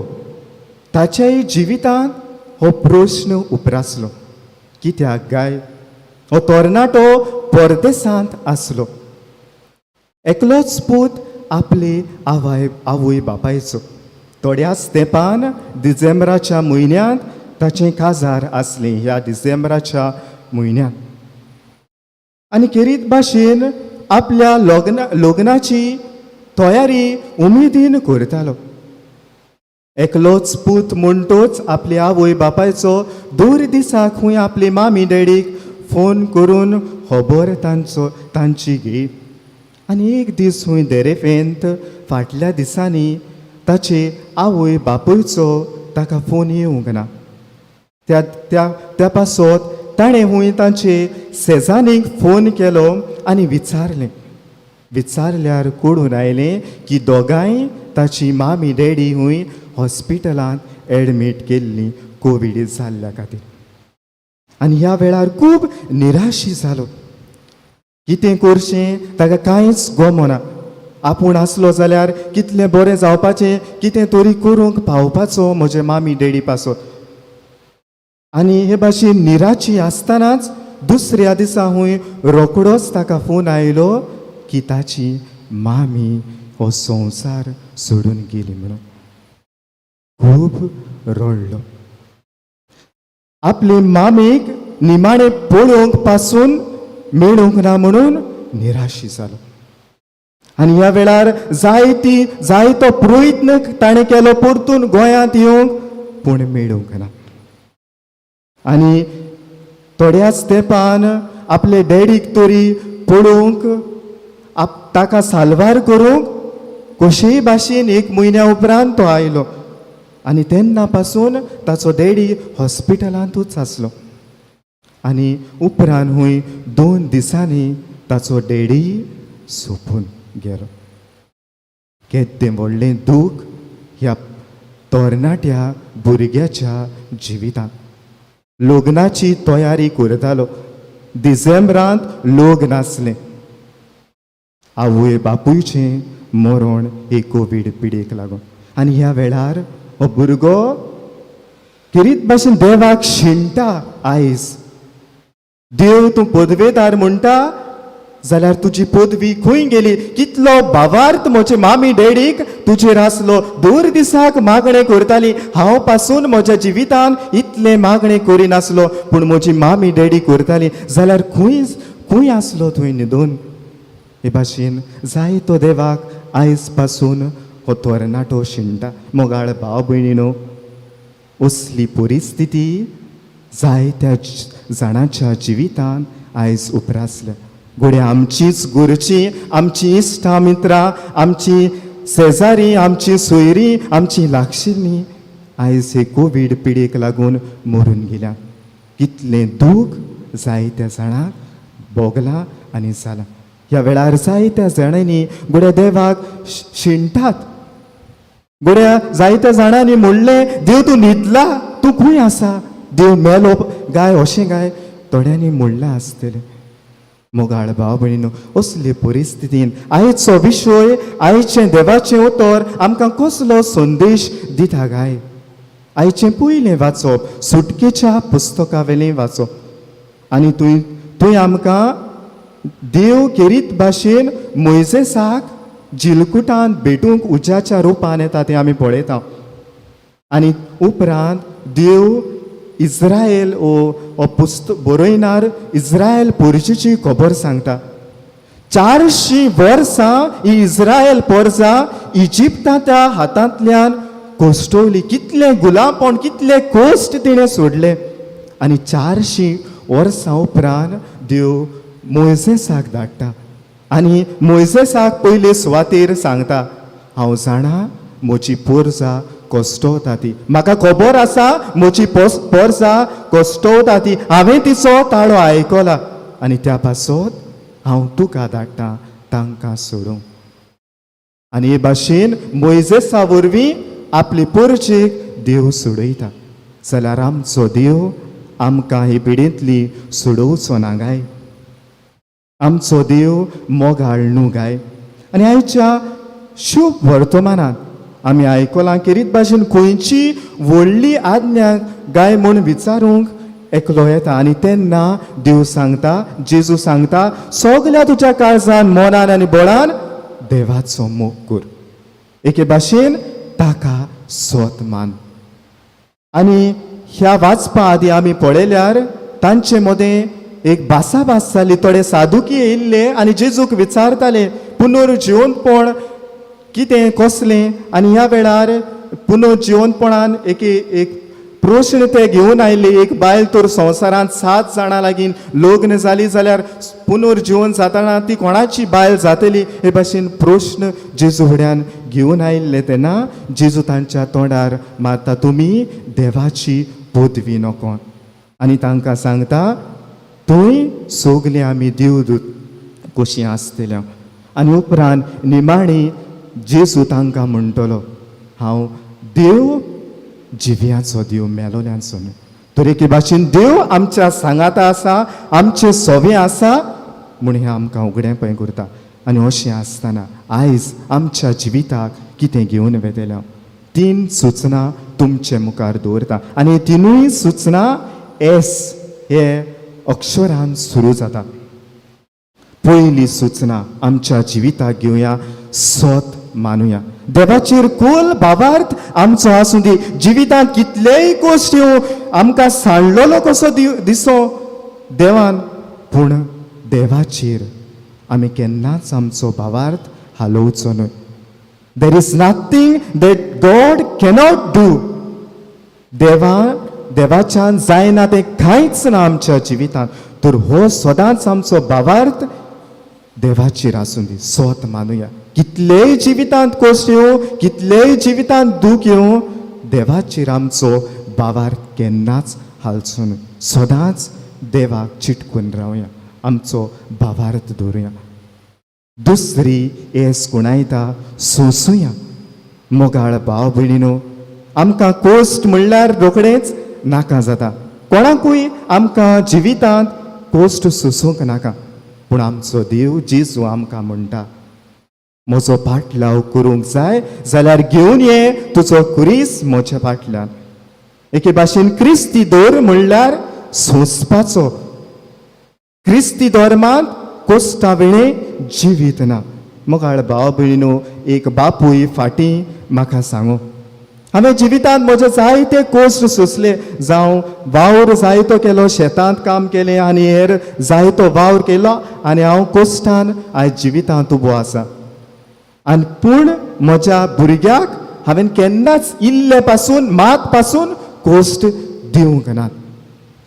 ताच्याय जिवितांत हो प्रस्न उप्रासलो, कित्याक गाय? हो तरणाटो परदेसांत आसलो, एकलोच पूत आपले आवय आवय बापायचो. थोड्याच तेंपान डिसेंबराच्या म्हयन्यांत ताचें काजार आसलें, ह्या डिसेंबराच्या म्हयन्यांत. आनी खेरीत भाशेन आपल्या लग्नाची तयारी उमेदीन करतालो. एकलोच पूत म्हणटोच आपले आवय बापायचो दर दिसाक खूंय आपले मामी डॅडीक फोन करून खबर तांचो तांची घे. आनी एक दीस खूंय देरेफेंत फाटल्या दिसांनी ताचे आवय बापूयचो ताका फोन येवंक ना. त्या त्या त्या पासत ताणें खूंय तांचे शेजानीक फोन केलो आनी विचारलें. विचारल्यार कळून आयलें की दोगांय ताची मामी डॅडी खूंय हॉस्पिटलांत एडमीट केल्ली कोवीड जाल्ल्या खातीर. आनी ह्या वेळार खूब निराशी जालो. कितें करचें ताका कांयच गमना. आपूण आसलो जाल्यार कितलें बरें जावपाचें, कितें तरी करूंक पावपाचो म्हजे मामी डॅडी पासत. आनी हे भाशेन निराशी आसतनाच दुसऱ्या दिसा हूंय रोकडोच ताका फोन आयलो की ताची मामी हो संवसार सोडून गेली म्हणून. खूब रडलो. आपले मामीक निमाणें पळोवंक पासून मेळूंक ना म्हणून निराशी जालो. आनी ह्या वेळार जायतो प्रयत्न ताणें केलो परतून गोंयांत येवंक, पूण मेळूंक ना. आनी थोड्याच तेंपान आपले डॅडीक तरी पळोवंक, ताका साल्वार करूंक कशेय भाशेन एक म्हयन्या उपरांत तो आयलो. आनी तेन्ना पासून ताचो डॅडी हॉस्पिटलांतूच आसलो. आनी उपरांत हूंय 2 दिसांनी ताचो डॅडी सोंपून गेलो. केदें व्हडलें दूख ह्या तरणाट्या भुरग्याच्या जिवितांत. लग्नाची तयारी करतालो. डिसेंबरांत लग्न आसलें. आवय बापूयचें मरण हे कोवीड पिडेक लागून. आनी ह्या वेळार हो भुरगो खेरीत भाशेन देवाक शिणटा. आयज देव तूं पदवेदार म्हणटा जाल्यार तुजी पदवी खंय गेली? कितलो भावार्थ म्हजे मामी डॅडीक तुजेर आसलो. दर दिसाक मागणें करताली. हांव पासून म्हज्या जिवितान इतलें मागणें करिनासलो, पूण म्हजी मामी डॅडी करताली. जाल्यार खंय खंय आसलो थंय न्हिदून? हे भाशेन जायतो देवाक आयज पासून हो तरणाटो शिणटा. मोगाळ भाव भयणीनो, असली परिस्थिती जायत्या जाणांच्या जिवितान आयज उप्रासल्या. घडये आमचीच गुरची, आमची इश्टां मित्रां, आमची शेजारी, आमची सोयरी, आमची लागशिल्लीं आयज हे कोवीड पिडेक लागून मरून गेल्या. कितलें दूख जायत्या जाणांक भोगलां आनी जालां. ह्या वेळार जायत्या जाणांनी घडये देवाक शिणटात. घडये जायत्या जाणांनी म्हणलें, देव तूं न्हिदला, तूं खंय आसा, देव मेलो गाय अशें गाय थोड्यांनी म्हणलां आसतलें. मोगाळ भाव भयणीनो, असले परिस्थितीन आयचो विशय, आयचें देवाचें उतर आमकां कसलो संदेश दिता गाय? आयचें पयलें वाचप सुटकेच्या पुस्तका वेलें वाचप. आनी तुवें आमकां देव खेरीत भाशेन मोयजेसाक जिलकुटान भेटूंक उज्याच्या रुपान येता तें आमी पळयता. आनी उपरांत देव इस्रायल हो पुस्तक बरयणार इस्रायल पोरजेची खबर सांगता. 400 वर्सां ही इस्रायल पोरजा इजिप्ताच्या हातांतल्यान कोश्टवली. कितलें गुलामपण, कितले कोश्ट तिणें सोडले. आनी 400 वर्सां उपरांत देव मोयजेसाक धाडटा आनी मोयजेसाक पयले सुवातेर सांगता, हांव जाणा म्हजी पोरजा कश्टवता ती, म्हाका खबर आसा म्हजी पोरजा कश्टवता ती, हांवें तिचो ताळो आयकला आनी त्या पासत हांव तुका धाडटा तांकां सोडूंक. आनी हे भाशेन मोयजेसा वरवीं आपले पोरजेक देव सोडयता. जाल्यार आमचो देव आमकां हे पिडेंतली सोडोवचो ना गाय? आमचो देव मोगाळ न्हू गाय? आनी आयच्या शुभ वर्तमानांत आमी आयकलां खेरीत भाशेन खंयची व्हडली आज्ञा गाय म्हूण विचारूंक एकलो येता आनी तेन्ना देव सांगता, जेजू सांगता, सगल्या तुज्या काळजान, मनान आनी बळान देवाचो मोग कर. एके भाशेन ताका स्वत मान. आनी ह्या वाचपा आदी आमी पळयल्यार तांचे मदें एक भासाभास जाली. थोडे सादुकी येयल्ले आनी जेजूक विचारताले पुनर्जिवनपण कितें, कसलें. आनी ह्या वेळार पुनर्जिवनपणान एक एक प्रश्न ते घेवन आयले. एक बायल तर संवसारांत 7 जाणां लागीं लग्न जाली जाल्यार पुनर्जिवन जातना ती कोणाची बायल जातली, हे भाशेन प्रश्न जेजू फुड्यान घेवन आयिल्ले. तेन्ना जेजू तांच्या तोंडार मारता, तुमी देवाची पदवी नको. आनी तांकां सांगता, थंय सगलीं आमी देवदूत कशीं आसतल्या. आनी उपरांत निमाणी जेजू तांकां म्हणटलो, हांव देव जिव्याचो देव, मेलोल्यांचो न्हय. तर एके भाशेन देव आमच्या सांगाता आसा, आमचें सोवें आसा म्हूण हें आमकां उगडें पळय करता. आनी अशें आसतना आयज आमच्या जिविताक कितें घेवन वेतलें हांव तीन सुचना तुमचे मुखार दवरता आनी तिनूय सुचना एस हे अक्षरान सुरू जाता. पयली सुचना आमच्या जिविताक घेवया, सोत मानुया. देवाचेर खोल भावार्थ आमचो आसूं दी. जिवितांत कितलेय कश्ट येवं, आमकां सांडलेलो कसो दिसो देवान, पूण देवाचेर आमी केन्नाच आमचो भावार्थ हालोवचो न्हय. There is nothing that God cannot do. देवाच्यान जायना तें कांयच ना आमच्या जिवितांत. तर हो सदांच आमचो भावार्थ देवाचेर आसूं दी. सोत मानुया. कितलेय जिवितांत कश्ट येवं, कितलेय जिवितांत दूख येवं, देवाचेर आमचो भावार्थ केन्नाच हालचो न्हय. सदांच देवाक चिटकून रावया, आमचो भावार्थ दवरुया. दुसरी एस कोणायता, सोंसुया. मोगाळ भाव भयणीनो, आमकां कोश्ट म्हणल्यार रोखडेंच नाका जाता. कोणाकूय आमकां जिवितांत कोश्ट सोंसूंक नाका, पूण आमचो देव जेजू आमकां म्हणटा, म्हजो पाटलाव करूंक जाय जाल्यार घेवन ये तुजो खुरीस म्हज्या फाटल्यान. एके भाशेन क्रिस्ती दर म्हणल्यार सोंसपाचो. क्रिस्ती धर्मांत कोश्टा वेळे जिवीत ना. मोगाळ भाव भयणीनो, एक बापूय फाटीं म्हाका सांगू, हांवें जिवितांत म्हजे जायते कोश्ट सोंसले, जावं वावर जायतो केलो, शेतांत काम केलें आनी हेर जायतो वावर केलो आनी हांव कोश्टान आयज जिवितांत उबो आसा. आनी पूण म्हज्या भुरग्याक हांवें केन्नाच इल्ले पासून मात पासून कोश्ट दिवंक ना.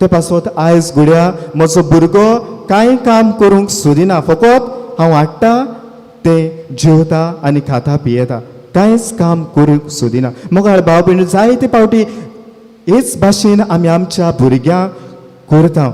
ते पासत आयज घुड्या म्हजो भुरगो कांय काम करूंक सोदिना, फकत हांव हाडटा तें जेवता आनी खाता पियेता, कांयच काम करूंक सोदिना. मोगाळ भाव भयणी, जायते फावटी हेच भाशेन आमी आमच्या भुरग्यांक करता.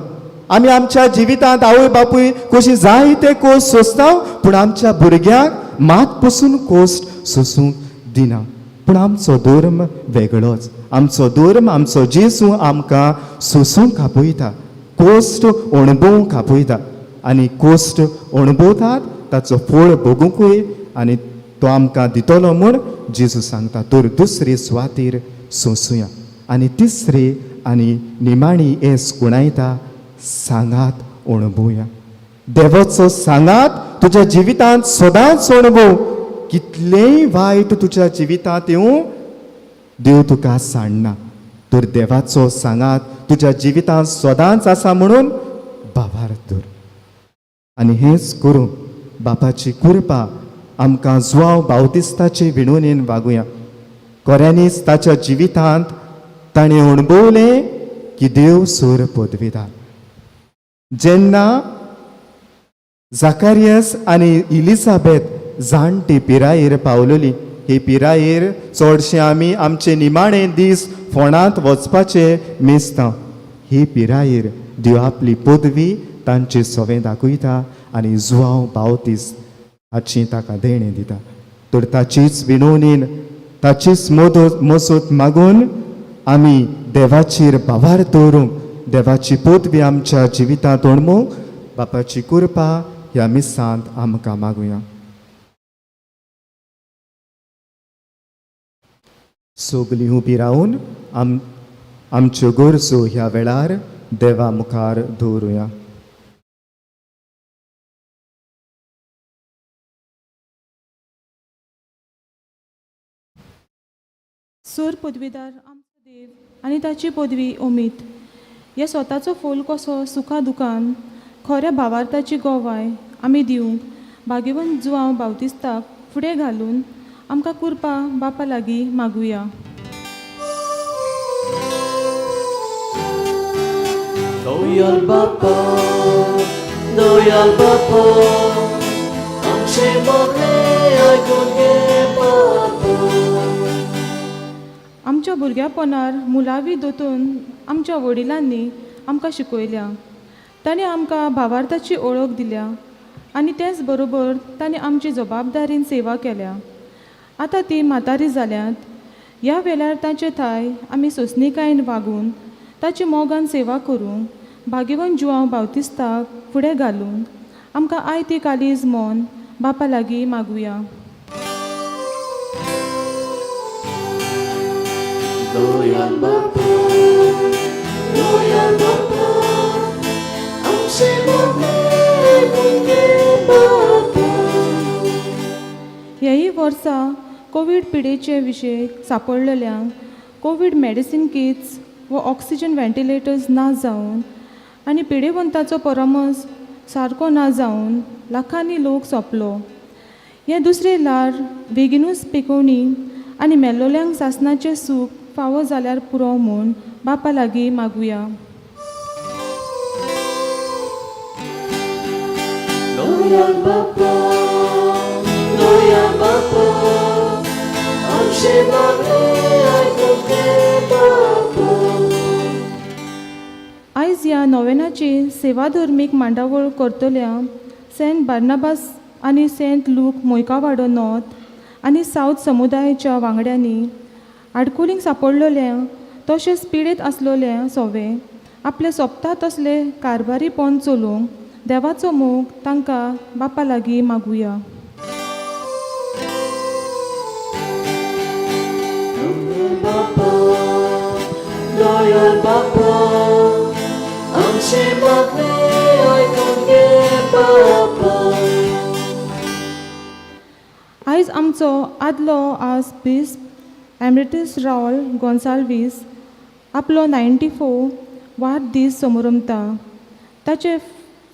आमी आमच्या जिवितांत आवय बापूय कशी जायते कोश्ट सोंसता, पूण आमच्या भुरग्यांक मात पसून कोश्ट सोंसूंक दिना. पूण आमचो धर्म वेगळोच. आमचो धर्म, आमचो जेजू आमकां सोंसूंक आपयता, कोश्ट अणभवूंक आपयता आनी कोश्ट अणभवतात ताचो फळ भोगुंकूय आनी तो आमकां दितलो म्हूण जेजू सांगता. तर दुसरे सुवातेर सोंसुया. आनी तिसरी आनी निमाणी एस कुणायता, सांगात अणभवया. देवाचो सांगात तुज्या जिवितांत सदांच अणभव. कितलेंय वायट तुज्या जिवितांत येवं, देव तुका सांडना. तर देवाचो सांगात तुज्या जिवितांत सदांच आसा म्हणून भावार्थ धर. आनी हेंच करूं बापाची कृपा आमकां जुवांव बावतिस्ताचे विणवणेन वागुया. खऱ्यांनीच ताच्या जिवितांत ताणें अणभवलें की देव सूर पदवीदार. जेन्ना जाकारियस आनी इलिजाबेथ जाणटी पिरायेर पावलेली, ही पिरायेर चडशे आमी आमचे निमाणे दीस फोंडांत वचपाचे मेजता, ही पिरायेर देव आपली पदवी तांचे सवें दाखयता आनी जुवांव बावतीस हाची ताका देणें दिता. तर ताचीच विनवणीन, ताचीच मजत मागून आमी देवाचेर भावार दवरूंक, देवाची पदवी आमच्या जिवितांत अणमूंक बापाची कृपा ह्या मिसांत आमकां मागुया. सगलीं उबी रावन आमच्यो गरजो ह्या वेळार देवा मुखार दवरुया. सूर पदवीदार आमचो देव आनी ताची पदवी ओमीत हे स्वताचो फोल कसो सुखा दुखान खऱ्या भावार्थाची गोवाय आमी दिवंक भाग्यवंत जुवांव बावतिस्ताक फुडें घालून आमकां कुरपा बापा लागीं मागुया. दोयाल बापा, दोयाल बापा, आमचे मोगे आयकून घे बापा. आमच्या भुरग्यापणार मुलावी दोतून आमच्या वडिलांनी आमकां शिकयल्या. तांणी आमकां भावार्थाची ओळख दिल्या आनी तेच बरोबर तांणी आमची जबाबदारीन सेवा केल्या. आतां ती म्हातारी जाल्यांत. ह्या वेळार ताचे थाय आमी सोंसणीकायेन वागून ताची मोगान सेवा करूंक भाग्यवंत जुवांव बावतिस्ताक फुडें घालून आमकां आयती कालीज मोन बापा लागीं मागुया. दयाल बापा, दयाल बापा, आमचें मागणें आयकून घे बापा. ह्याय वर्सा कोवीड पिडेचे विशय सांपडलेल्यांक कोवीड मेडिसीन किट्स व ऑक्सिजन व्हेंटिलेटर्स ना जावन आनी पिडेवंताचो परामर्स सारको ना जावन लाखांनी लोक सोंपलो. हें दुसरें ल्हार बेगिनूच पेकोवणी आनी मेल्लोल्यांक सासणाचें सूख फावो जाल्यार पुरो म्हूण बापा लागीं मागुया. दयाल बापा, दयाल बापा, आमचें मागणें आयकून घे बापा. आयज ह्या नोवेनाची सेवाधर्मीक मांडावळ करतल्या सेंट बार्नाबास आनी सेंट लूक मोयकावाडो नॉर्थ आनी सावथ समुदायाच्या वांगड्यांनी आडकुलींक सांपडलेल्या तशेंच पिडेत आसलेल्या सोवे आपले सोंपता तसले कारभारीपण चलोवंक देवाचो मोग तांकां बापा लागीं मागुया. बापा, दयाल बापा, आमचें मागणें आयकून घे बापा. आयज आमचो आदलो आज बिस्प एमरेटस रावल गोन्साल्वीस आपलो 94 वाडदीस समरंभता. ताचे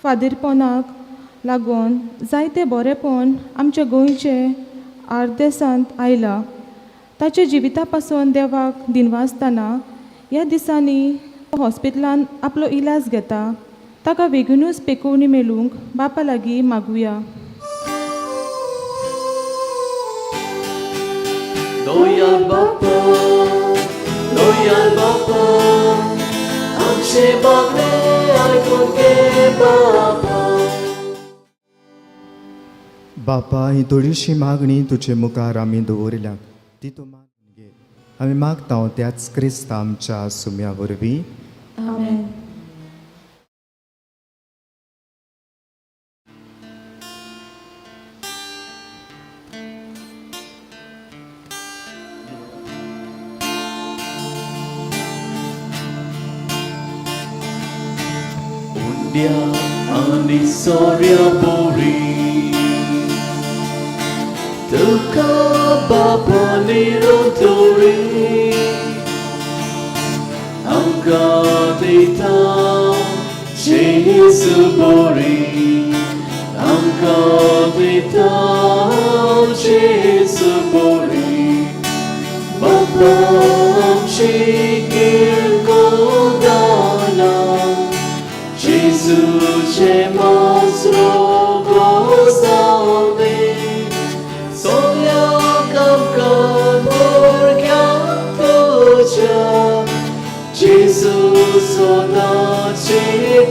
फादरपणाक लागून जायते बरेपण आमच्या गोंयचे आर्देसांत आयलां. ताच्या जिविता पासून देवाक दिनवासतना ह्या दिसांनी हॉस्पिटलान आपलो इलाज घेता. ताका बेगीनूच पेकोवणी मेळूंक बापा लागीं मागुया. दयाल बापा, दयाल बापा, आमचें मागणें आयकून घे बापा. बापा, ही थोडीशी मागणी तुजे मुखार आमी दवरल्या, ती तूं मानून घे. आमी मागता त्याच क्रिस्ता आमच्या सुम्या वरवीं. आमेन. उंड्या आनी सोऱ्या बोरी तुका बापा निरोधोरी, आमकां दिता जेजू बोरी, आमकां दिता जेजू बोरी. बापा आमची किरकोळ दानां, जेजूचे मांस रोगो जावंदी. सगळ्यांक आमकां भुरग्यांक तुज्या, जेजू सदांच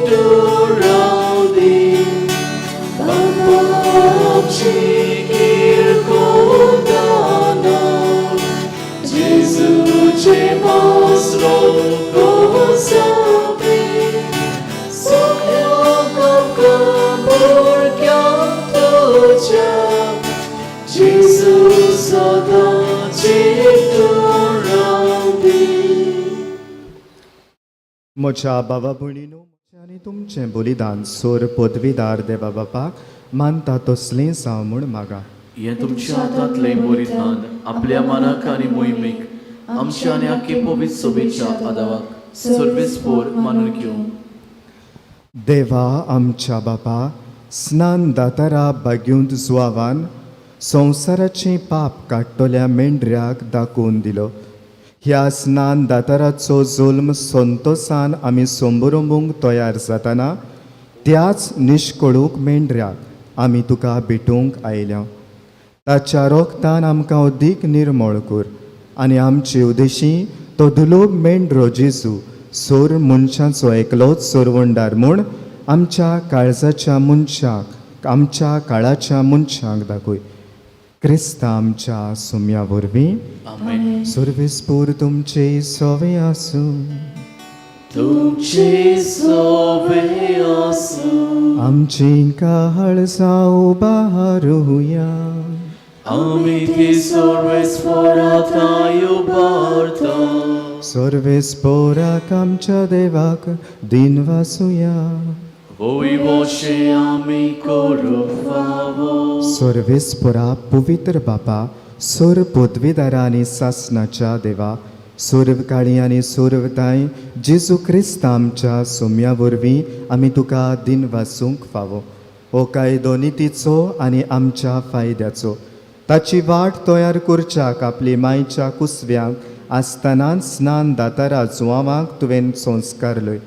तूं रावंदी. बापा आमची किरकोळ दानां, जेजूचे मांस रोगो जावंदी. सगळ्यांक आमकां भुरग्यांक तुज्या, जेजू सदांच तूं रावंदी. म्हज्या बाबा भयणीनो, म्हजें आनी तुमचें बलिदान सोर पदवीदार देवा बापाक मानता तसलें जावं म्हूण मागा. हें तुमच्या हातांतलें बलिदान आपल्या मनाक आनी मोहिमेक आमच्या आनी आख्खे पवित्र सोबेच्या आदावाक सर्वेस्पोर मानून घेवं. देवा आमच्या बापा, स्नान दातारा बागेवंत जुवावान संवसाराचें पाप काडटल्या मेंढऱ्याक दाखोवन दिलो. ह्या स्नान दाताराचो जल्म संतोसान आमी संबरंबूंक तयार जातना त्याच निश्कळूक मेंढऱ्याक आमी तुका भेटोवंक आयल्या. ताच्या रोगतान आमकां अदीक निर्मळ कर आनी आमचे उदेशी तो दुलोब मेंढरो जेजू सोर मनशाचो एकलोच सोरवंडार म्हूण आमच्या काळजाच्या मनशाक, आमच्या काळाच्या मनशांक दाखय. क्रिस्ता आमच्या सुम्या वरवीं. आमेन. सर्वेस्पोर तुमचे सोवे आसूं. तुमचे सोवे आसूं. आमची काळजां उबारुया. आमी ती सर्वेस्पोराताय उबारता. सर्वेस्पोराक आमच्या देवाक दिन वासुया. वय वशे आमी करूंक फावो. सर्वेस्पोरा पवित्र बापा, सोर पदवीदारा आनी सासनाच्या देवा, सोर्व काळी आनी सोर्वताय जेजू क्रिस्त आमच्या सोम्या वरवीं आमी तुका दिन वासूंक फावो. हो कायदो नितीचो आनी आमच्या फायद्याचो. ताची वाट तयार करच्याक आपली मायच्या कुसव्यांक आसतनाच स्नान दातारा जुवांवाक तुवें संस्कारलय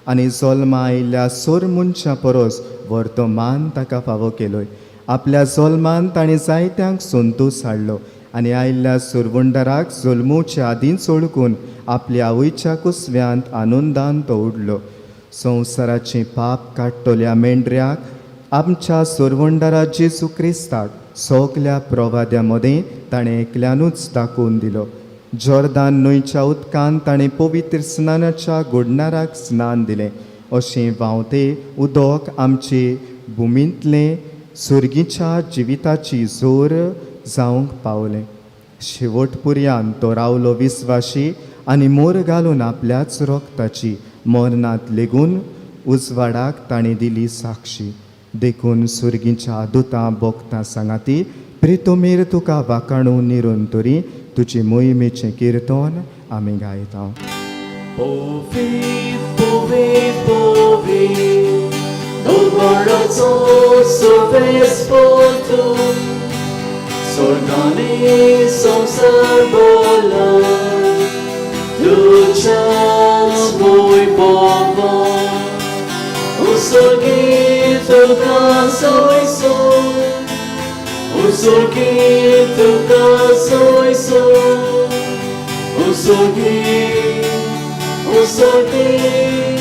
आनी जल्मा आयिल्ल्या सोर मनशां परस व्हरतो मान ताका फावो केलोय. आपल्या जल्मान ताणें जायत्यांक संतोस हाडलो आनी आयिल्ल्या सुरवंडराक जल्मोवच्या आदींच ओळखून आपल्या आवयच्या कुसव्यांत आनंदान तो उडलो. संवसाराचें पाप काडटल्या मेंढऱ्याक आमच्या सुरवंडरा जेजू क्रिस्ताक सगल्या प्रवाद्या मदें ताणें एकल्यानूच दाखोवन दिलो. जॉर्दान न्हंयच्या उदकान ताणें पवित्र स्नानाच्या गोडणाराक स्नान दिलें. अशें व्हांवते उदक आमचे भुमींतलें सुर्गीच्या जिविताची जोर जावंक पावलें. शेवट पुरयान तो रावलो विस्वाशी आनी मोर घालून आपल्याच रोगताची मरणांत लेगून उजवाडाक ताणें दिली साक्षी. देखून सुर्गीच्या दुतां बोगतां सांगाती प्रितोमेर तुका वाकाणू निरून तरी तुजी मोहिमेचें किर्तन आमी गायता. Povi, povi, povi, दोंगराचो सर्वेस्पोर तूं, स्वर्गांनी संवसार भरला तुज्याच वैभवान. उत्सर्गीत तुका सोयसो, उत्सर्गीत तुका सोयसो, उत्सर्गीत, उत्सर्गीत,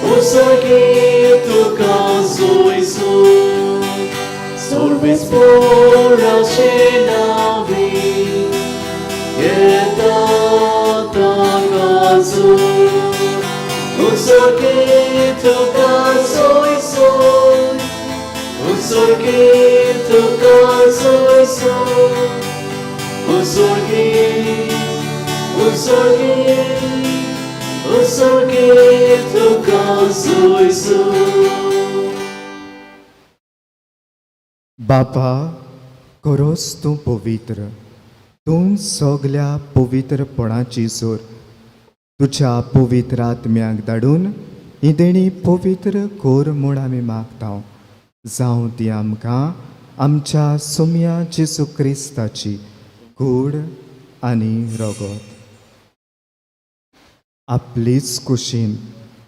उत्सर्गीत तुका सोयसो. सर्वेस्पोराचे नांवी येता ताका उत्सर्गीत तुका सोयसो, उत्सर्गीत तुका सोयसो, उत्सर्गीत, उत्सर्गीत, उत्सर्गीत तुका सोयसो. बापा, खरोच तूं पवित्र, तूं सगल्या पवित्रपणाची जोर. तुज्या पवित्र आत्म्याक धाडून ही देणी पवित्र कर म्हूण आमी मागता. जावं ती आमकां आमच्या सोम्या जेजू क्रिस्ताची कूड आनी रगत. आपलीच कुशीन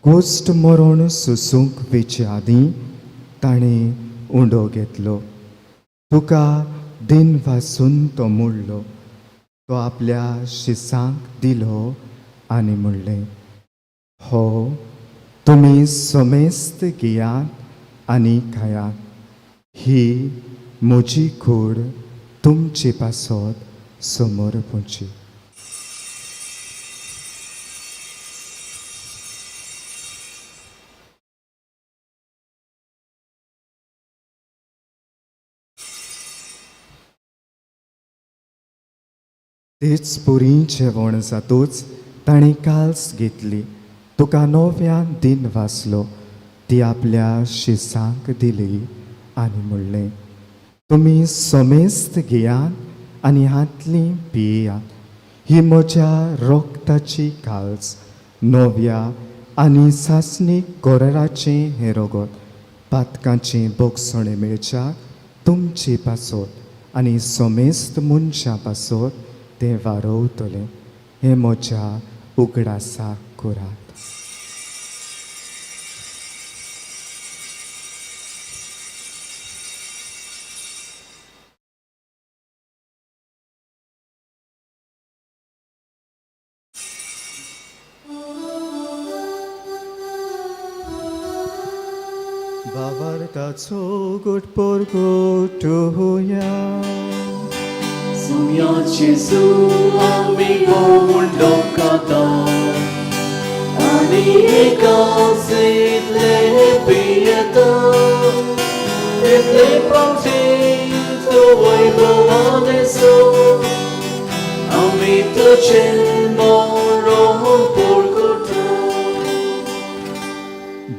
कोश्ट मरण सोसूंक वेचे आदीं ताणें उंडो घेतलो. तुका दिन वासून तो मोडलो. तो आपल्या शिसांक दिलो आनी म्हणलें, हो तुमी समेस्त घेयात आनी खायात. ही म्हजी कूड तुमचे पासत समर्पची. तेच पुरी जेवण जातूच ताणें काल्स घेतली. तुका नव्यान दिन वाचलो. ती आपल्या शिसांक दिली आनी म्हणलें, तुमी समेस्त घेयात आनी हांतली पियात. ही म्हज्या रोगताची काल्स, नव्या आनी सासणीक कराराचें हें रगत. पातकांचें बोगसणें मेळच्याक तुमचे पासत आनी समेस्त मनशां पासत तें वारोवतलें. हें म्हज्या उगडासाक करात. बाबार्थाचो गुट पोरगोटुया. सोम्या जेजू आमी भोंवडो खाता आनी एकाच इतले पियेता तितले पावटी तूं वैभवान येसो आमी तुजें मरण परगटा.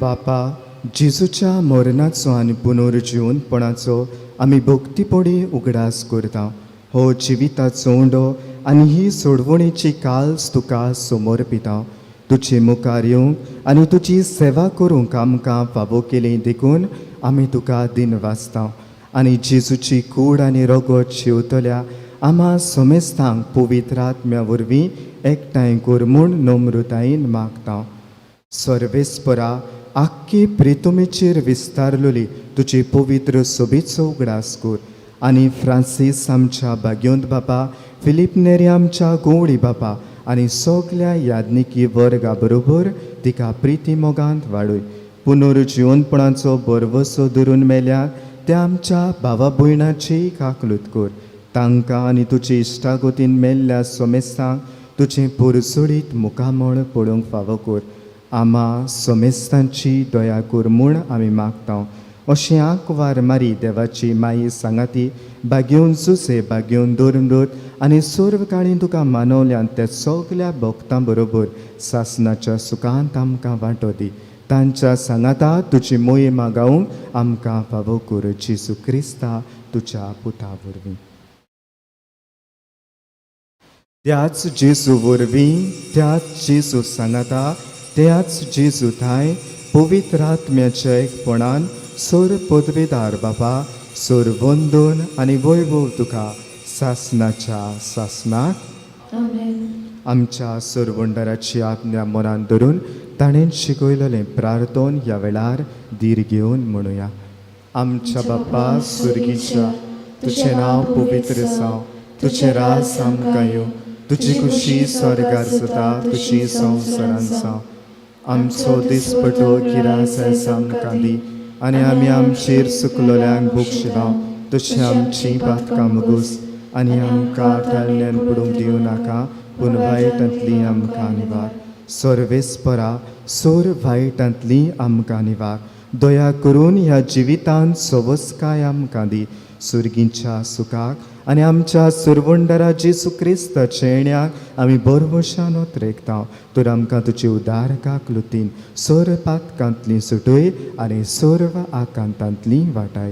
बापा, जेजूच्या मरणाचो आनी पुनर्जिवनपणाचो आमी भक्तीपणी उगडास करता. हो जिविताचो उंडो आनी ही सोडवणेची काल्स तुका समर्पिता. तुजे मुखार येवंक आनी तुजी सेवा करूंक आमकां फावो केली देखून आमी तुका दिनवासता. आनी जेजूची कूड आनी रगत शेवतल्या आमा समेस्तांक पवित्र आत्म्या वरवीं एकठांय कर म्हूण नम्रतायेन मागता. सर्वेस्परा, आख्खी प्रितुमेचेर विस्तारलेली तुजी पवित्र सोबीचो उगडास कर आनी फ्रांसीस आमच्या भाग्योंत बापा, फिलीप नेरी आमच्या गोवळी बापा आनी सगल्या याज्ञिकी वर्गा बरोबर तिका प्रिती मोगांत वाडय. पुनर्जिवनपणाचो भरवसो धरून मेल्या त्या आमच्या भावा भयणाची काकलूत कर. तांकां आनी तुजे इश्टागतीन मेल्ल्या सोमेस्तांक तुजें पुरसोडीत मुखामळ पळोवंक फावो कर. आमा सोमेस्तांची दया कर म्हूण आमी मागता. अशें आंकवार मारी देवाची माई सांगाती बागेवन जुसे बागेवन धर्मदूत आनी सर्व काळी तुका मानवल्यान त्या सगल्या भक्तां बरोबर सासनाच्या सुखांत आमकां वांटो दी. तांच्या सांगाता तुजी मोहिमा गावंक आमकां फावो कर, जेजू क्रिस्ता तुज्या पुता वरवीं. त्याच जेजू वरवीं, त्याच जेजू सांगाता, त्याच जेजू थांय पवित्र आत्म्याच्या एकपणान सोर पदवेदार बाबा, सोर वंदन आनी वैभव तुका सासनाच्या सासनाक. आमेन. आमच्या सरवंडराची आज्ञा मनान धरून ताणें शिकयलेलें प्रार्थन ह्या वेळार धीर घेवन म्हणुया. आमच्या बाप्पा सुर्गीच्या, तुजें नांव पवित्र जावं, तुजें राज आमकां येवं, तुजी खुशी स्वर्गार जाता तशी संवसारान जावं. आमचो दिसपटो गिरास आयज आमकां दी आनी आमी आमचेर चुकलोल्यांक बक्षिता तशी आमची पातकां मुगूस आनी आमकां टाळण्यान पडूंक दिवं नाका, पूण वायटांतली आमकां निवार. सर्वेस्परा, सोर वायटांतली आमकां निवार. दया करून ह्या जिवितांत सवस्काय आमकां दी. सुर्गींच्या सुखाक आनी आमच्या सुरवंडरा जेजू क्रिस्ताच्या येण्याक आमी बरवशान ओतरेकता. तर आमकां तुजी उदार काकलुतीन सोर पातकांतली सुटय आनी सर्व आकांतांतली वाटाय.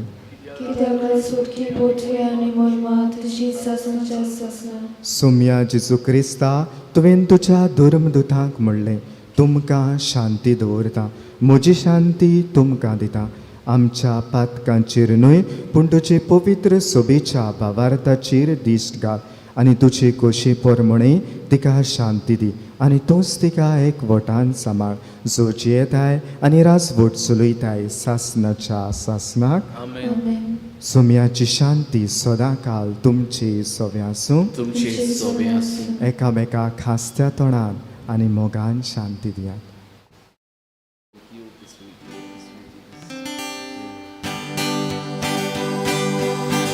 कित्याक सुटकी पोटवी आनी मोहिमा तुजी सासणाच्या सासणा. सोम्या जेजू क्रिस्ता, तुवें तुज्या धर्मदुतांक म्हणलें, तुमकां शांती दवरता, म्हजी शांती तुमकां दिता. आमच्या पातकांचेर न्हय पूण तुजे पवित्र सोबेच्या भावार्थाचेर दिश्ट घाल आनी तुजे खोशी प्रमाणे तिका शांती दी आनी तूंच तिका एक वटान सांबाळ, जो जियेताय आनी राजवट चलयताय सासनाच्या सासनाक. आमेन. आमेन. सोम्याची शांती सदांकाल तुमची सोव्या आसूं. तुमची सोबे आसूं. एकामेका खासत्या तोंडान आनी मोगान शांती दियात.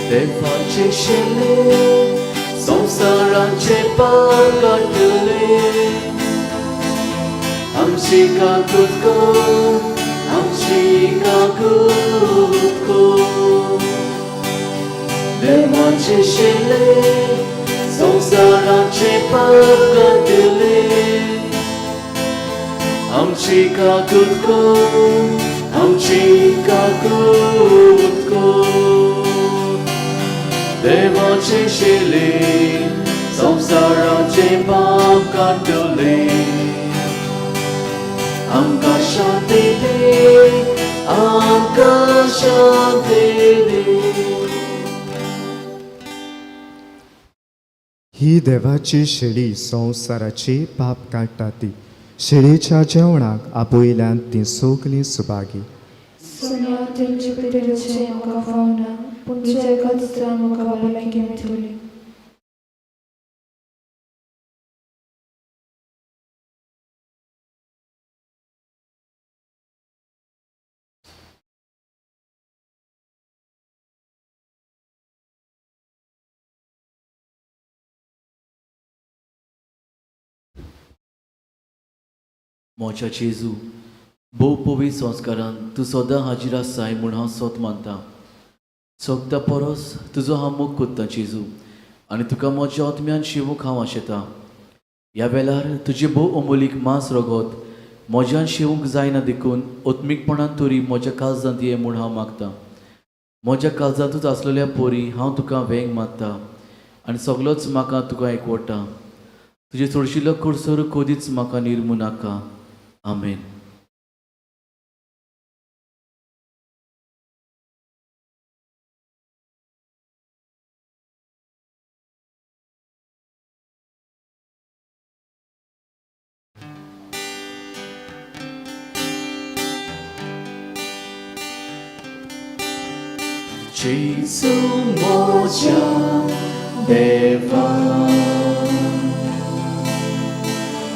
देवाचे शेले संवसाराचे पाप काडटले, आमची काकूत कर, आमची काकूत कर. देवाचे शेले संवसाराचे पाप काडटले, आमची काकूत कर, आमची काकूत कर. देवाचे शेले संवसाराचे पाप काडटले, आमकां शांती दी, आमकां शांती दी. ही देवाची शेळी संवसाराची पाप काडटा ती. शेळीच्या जेवणाक आपयल्यान ती सगलीं सुभागी. सोम्या, तुमचे पिठेचे म्हाका फावना, पूण तुज्या एकाच उतरान म्हाका भलायकी मेळटली. मोच्या जेजू, भोव पवित्र संस्कारान तूं सदां हाजीर आसाय म्हूण हांव सोत मानता. सोगता परस तुजो हांव मोग कोत्ता जेजू, आनी तुका म्हज्या आत्म्यान शिवूंक हांव आशेतां. ह्या वेळार तुजें भोव अमोलीक मांस रगत म्हज्यान शिवूंक जायना देखून आत्मीकपणान तरी म्हज्या काळजांत ये म्हूण हांव मागतां. म्हज्या काळजांतूच आसलेल्या पोरी हांव तुका वेंग मारता आनी सगलोच म्हाका तुका एकवटा. तुजें चडशिल्लो कुर्सर कदीच म्हाका निर्मू नाका. आमेन. जेजू म्हज्या देवा,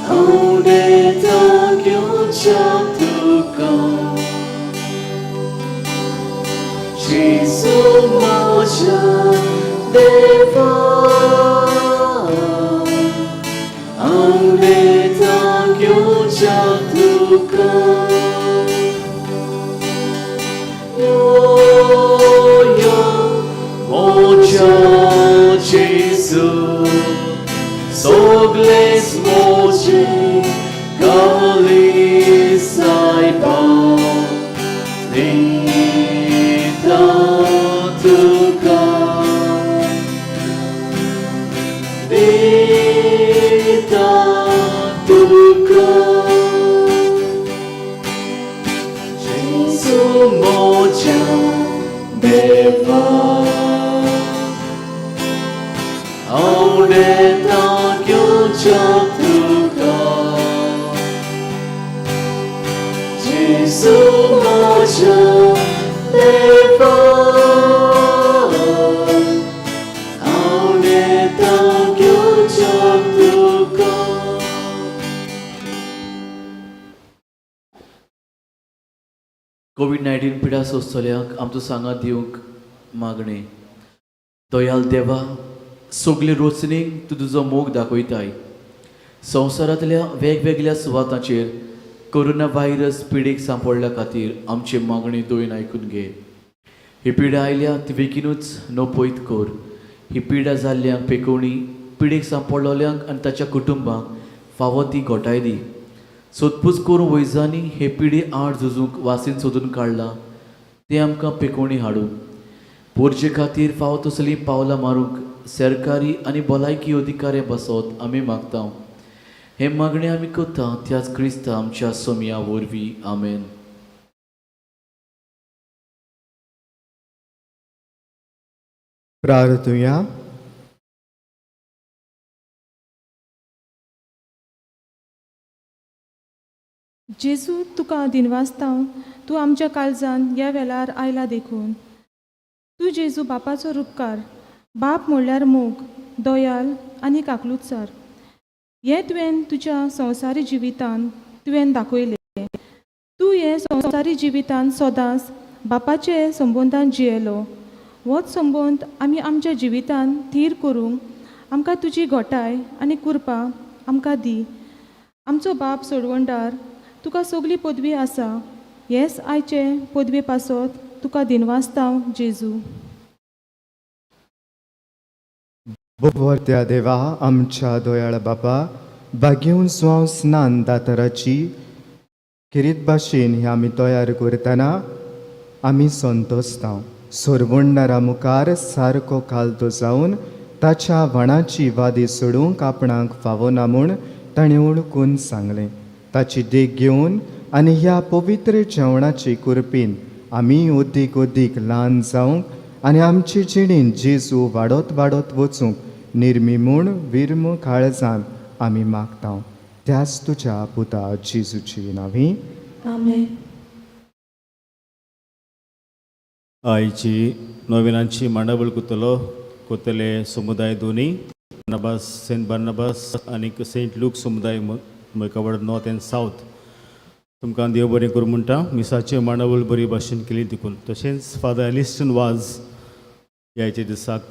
हांव देता घेवच्या तुका. जेजू म्हज्या देवा, हांव देता घेवच्या तुका. यो म्हज्या जेजू, सगळेच म्हजे गाली सायबा दिता तुका, दिता तुका. जेजू म्हज्या देवा, हांव देता घेवच्या तुका. जेजू म्हज्या देवा, हांव देता घेवच्या तुका. कोवीड 19 पिडा सोंसतल्यांक आमचो सांगात दिवंक मागणें. दयाल देवा, सगळे रोचणेक तूं तुजो मोग दाखयताय. संवसारांतल्या वेगवेगळ्या सुवातांचेर कोरोना व्हायरस पिडेक सांपडल्या खातीर आमचे मागणी दोन आयकून घे. ही पिडा आयल्या ती बेगीनूच नपयत कर. ही पिडा जाल्ल्यांक पेकोवणी, पिडेक सांपडलेल्यांक आनी ताच्या कुटुंबांक फावो ती घोटाय दी. सोदपूस करून वैजांनी हे पिडे आड झुजूंक वासीन सोदून काडलां तें आमकां पेकोवणी हाडूं. पोरजे खातीर फावो तसलीं पावलां मारूंक सरकारी आनी भलायकी अधिकाऱ्यां बसत आमी मागता. हे मागणें आमी करता त्याच क्रिस्ता आमच्या सोमया वरवीं. आमेन. प्रार्थुया. जेजू, तुका दिनवासता तूं आमच्या काळजान ह्या वेळार आयला देखून. तूं जेजू बापाचो रुपकार. बाप म्हणल्यार मोग, दयाल आनी काकलुतसार. हें तुवें तुज्या संवसारी जिवितान तुवें दाखयलें. तूं हे संवसारी जिवितान सदांच बापाचे संबंदान जियेलो. होच संबंद आमी आमच्या जिवितान थीर करूंक आमकां तुजी घोटाय आनी कृपा आमकां दी. आमचो बाप सोडवणदार, तुका सगली पदवी आसा. हेच आयचे पदवे पासत तुका दिनवासता जेजू. बोवर्त्या देवा, आमच्या दोयाळ बापा, बागेवन स्वाव स्नान दातराची खेरीत भाशेन हे आमी तयार करतना आमी संतोसता. सोरवणदारा मुखार सारको कालतो जावन ताच्या व्हाणाची वादी सोडूंक आपणाक फावना म्हूण ताणें वळखून सांगलें. ताची देख घेवन आनी ह्या पवित्र जेवणाची कुरपीन आमी अदीक अदीक ल्हान जावंक आनी आमचे जिणेंत जेजू वाडत वाडत वचूंक निर्मी म्हूण विर्म काळजान आमी मागता. त्याच तुज्या पुता जेजूची नांवी. आमेन. आयची नविनांची मांडावळ कुतलो कोतले समुदाय दोनी बार्नाबास, सेंट बार्नाबास आनी सेंट लूक समुदाय, मैकावड नॉर्थ एंड सावथ, तुमकां देव बरें करूं म्हणटा मिसाची मांडावळ बरी भाशेन केली देखून. तशेंच फादर एलिस्टन वाज ह्याच्या दिसाक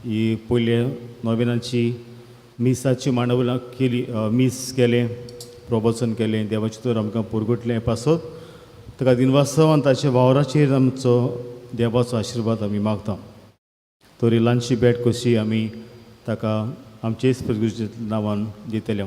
ही पयले नविनांची मिसाची मांडावळ केली, मीस केलें. प्रवचन केलें, देवाचें तर आमकां पुरगुटलें पासत ताका दिनवासव आनी ताच्या वावराचेर आमचो देवाचो आशिर्वाद आमी मागता. तरी ल्हानशी भेट कशी आमी ताका आमचेच प्रगुच्या नांवान दितले.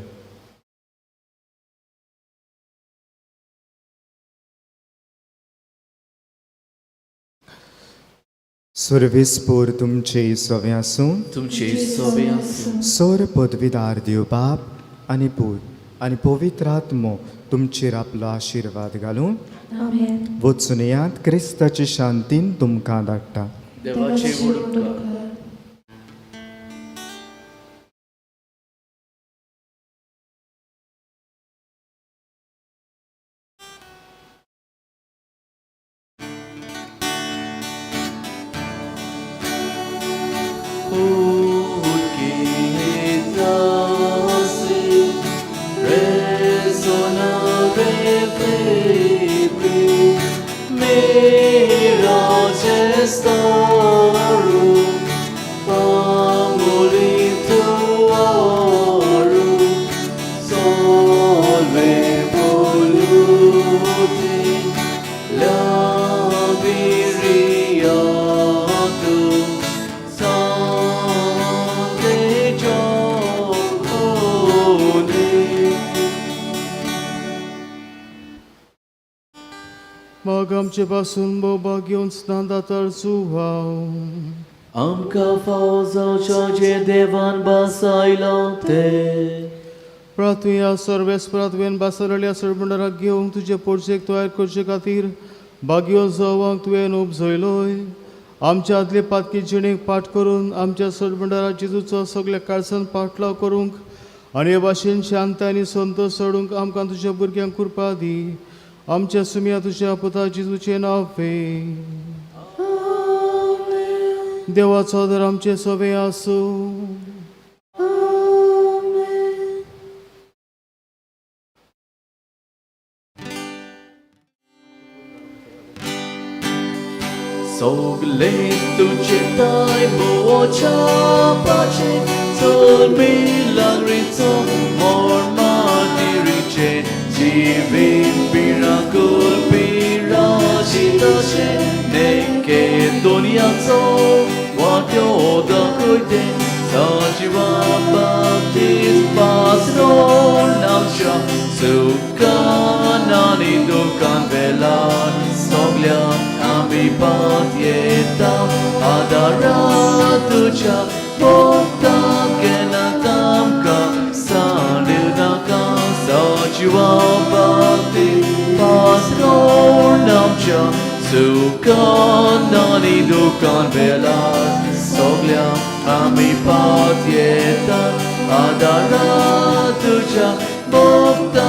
सुर्वीसपूर तुमचे सवे आसूं. तुमचे सोबे आसूं. सोर पदवीदार देव बाप आनी पूत आनी पवित्र आत्मो तुमचेर आपलो आशिर्वाद घालून आमेन. वचून येयात. क्रिस्ताची शांतीन तुमकां धाडटा. देवाचे व्हड उपकार. मग आमचे पासून बोबा घेवन स्नान दातार सुहाव. आमकां फावो जावच्या जें देवान बसायलां तें. प्रातुया सर्वेस्परातवेन बासरल्या सरबंडाराक घेवंक तुजे पोरचेक तयार करचे खातीर बागयो जावंक तुवें उपजयलोय. आमच्या आदले पातकी जिणेक पाठ करून आमच्या सरबंडारा जेजूचो सगल्या काळसान पाठलाव करूंक आनी हे भाशेन शांत आनी संतोश सोडूंक आमकां तुज्या भुरग्यांक कृपा दी. आमच्या सुमया तुज्या पुता जेजूचें नांव फे. देवाचो दर आमचे सोबे आसूं. सगले तुजे ताय बोवच्या पाचे चल मिलाग्रीचो मोर मातिरीचे जिवीत पिराकुल पिराशिताशे नेके दुनियाचो वाट्यो दाखयते सजीवा बाप्तीस पासरोण आमच्या सुखान आनी दुखान वेलान सगल्या आमी पात येता आदारा तुज्या भोगता केन्ना आमकां सांडू नाका. सजीवा बाप्तीस पासरोण आमच्या सुखान आनी दुखान वेलान सगल्या आमी पात येता आदारा तुज्या भोगता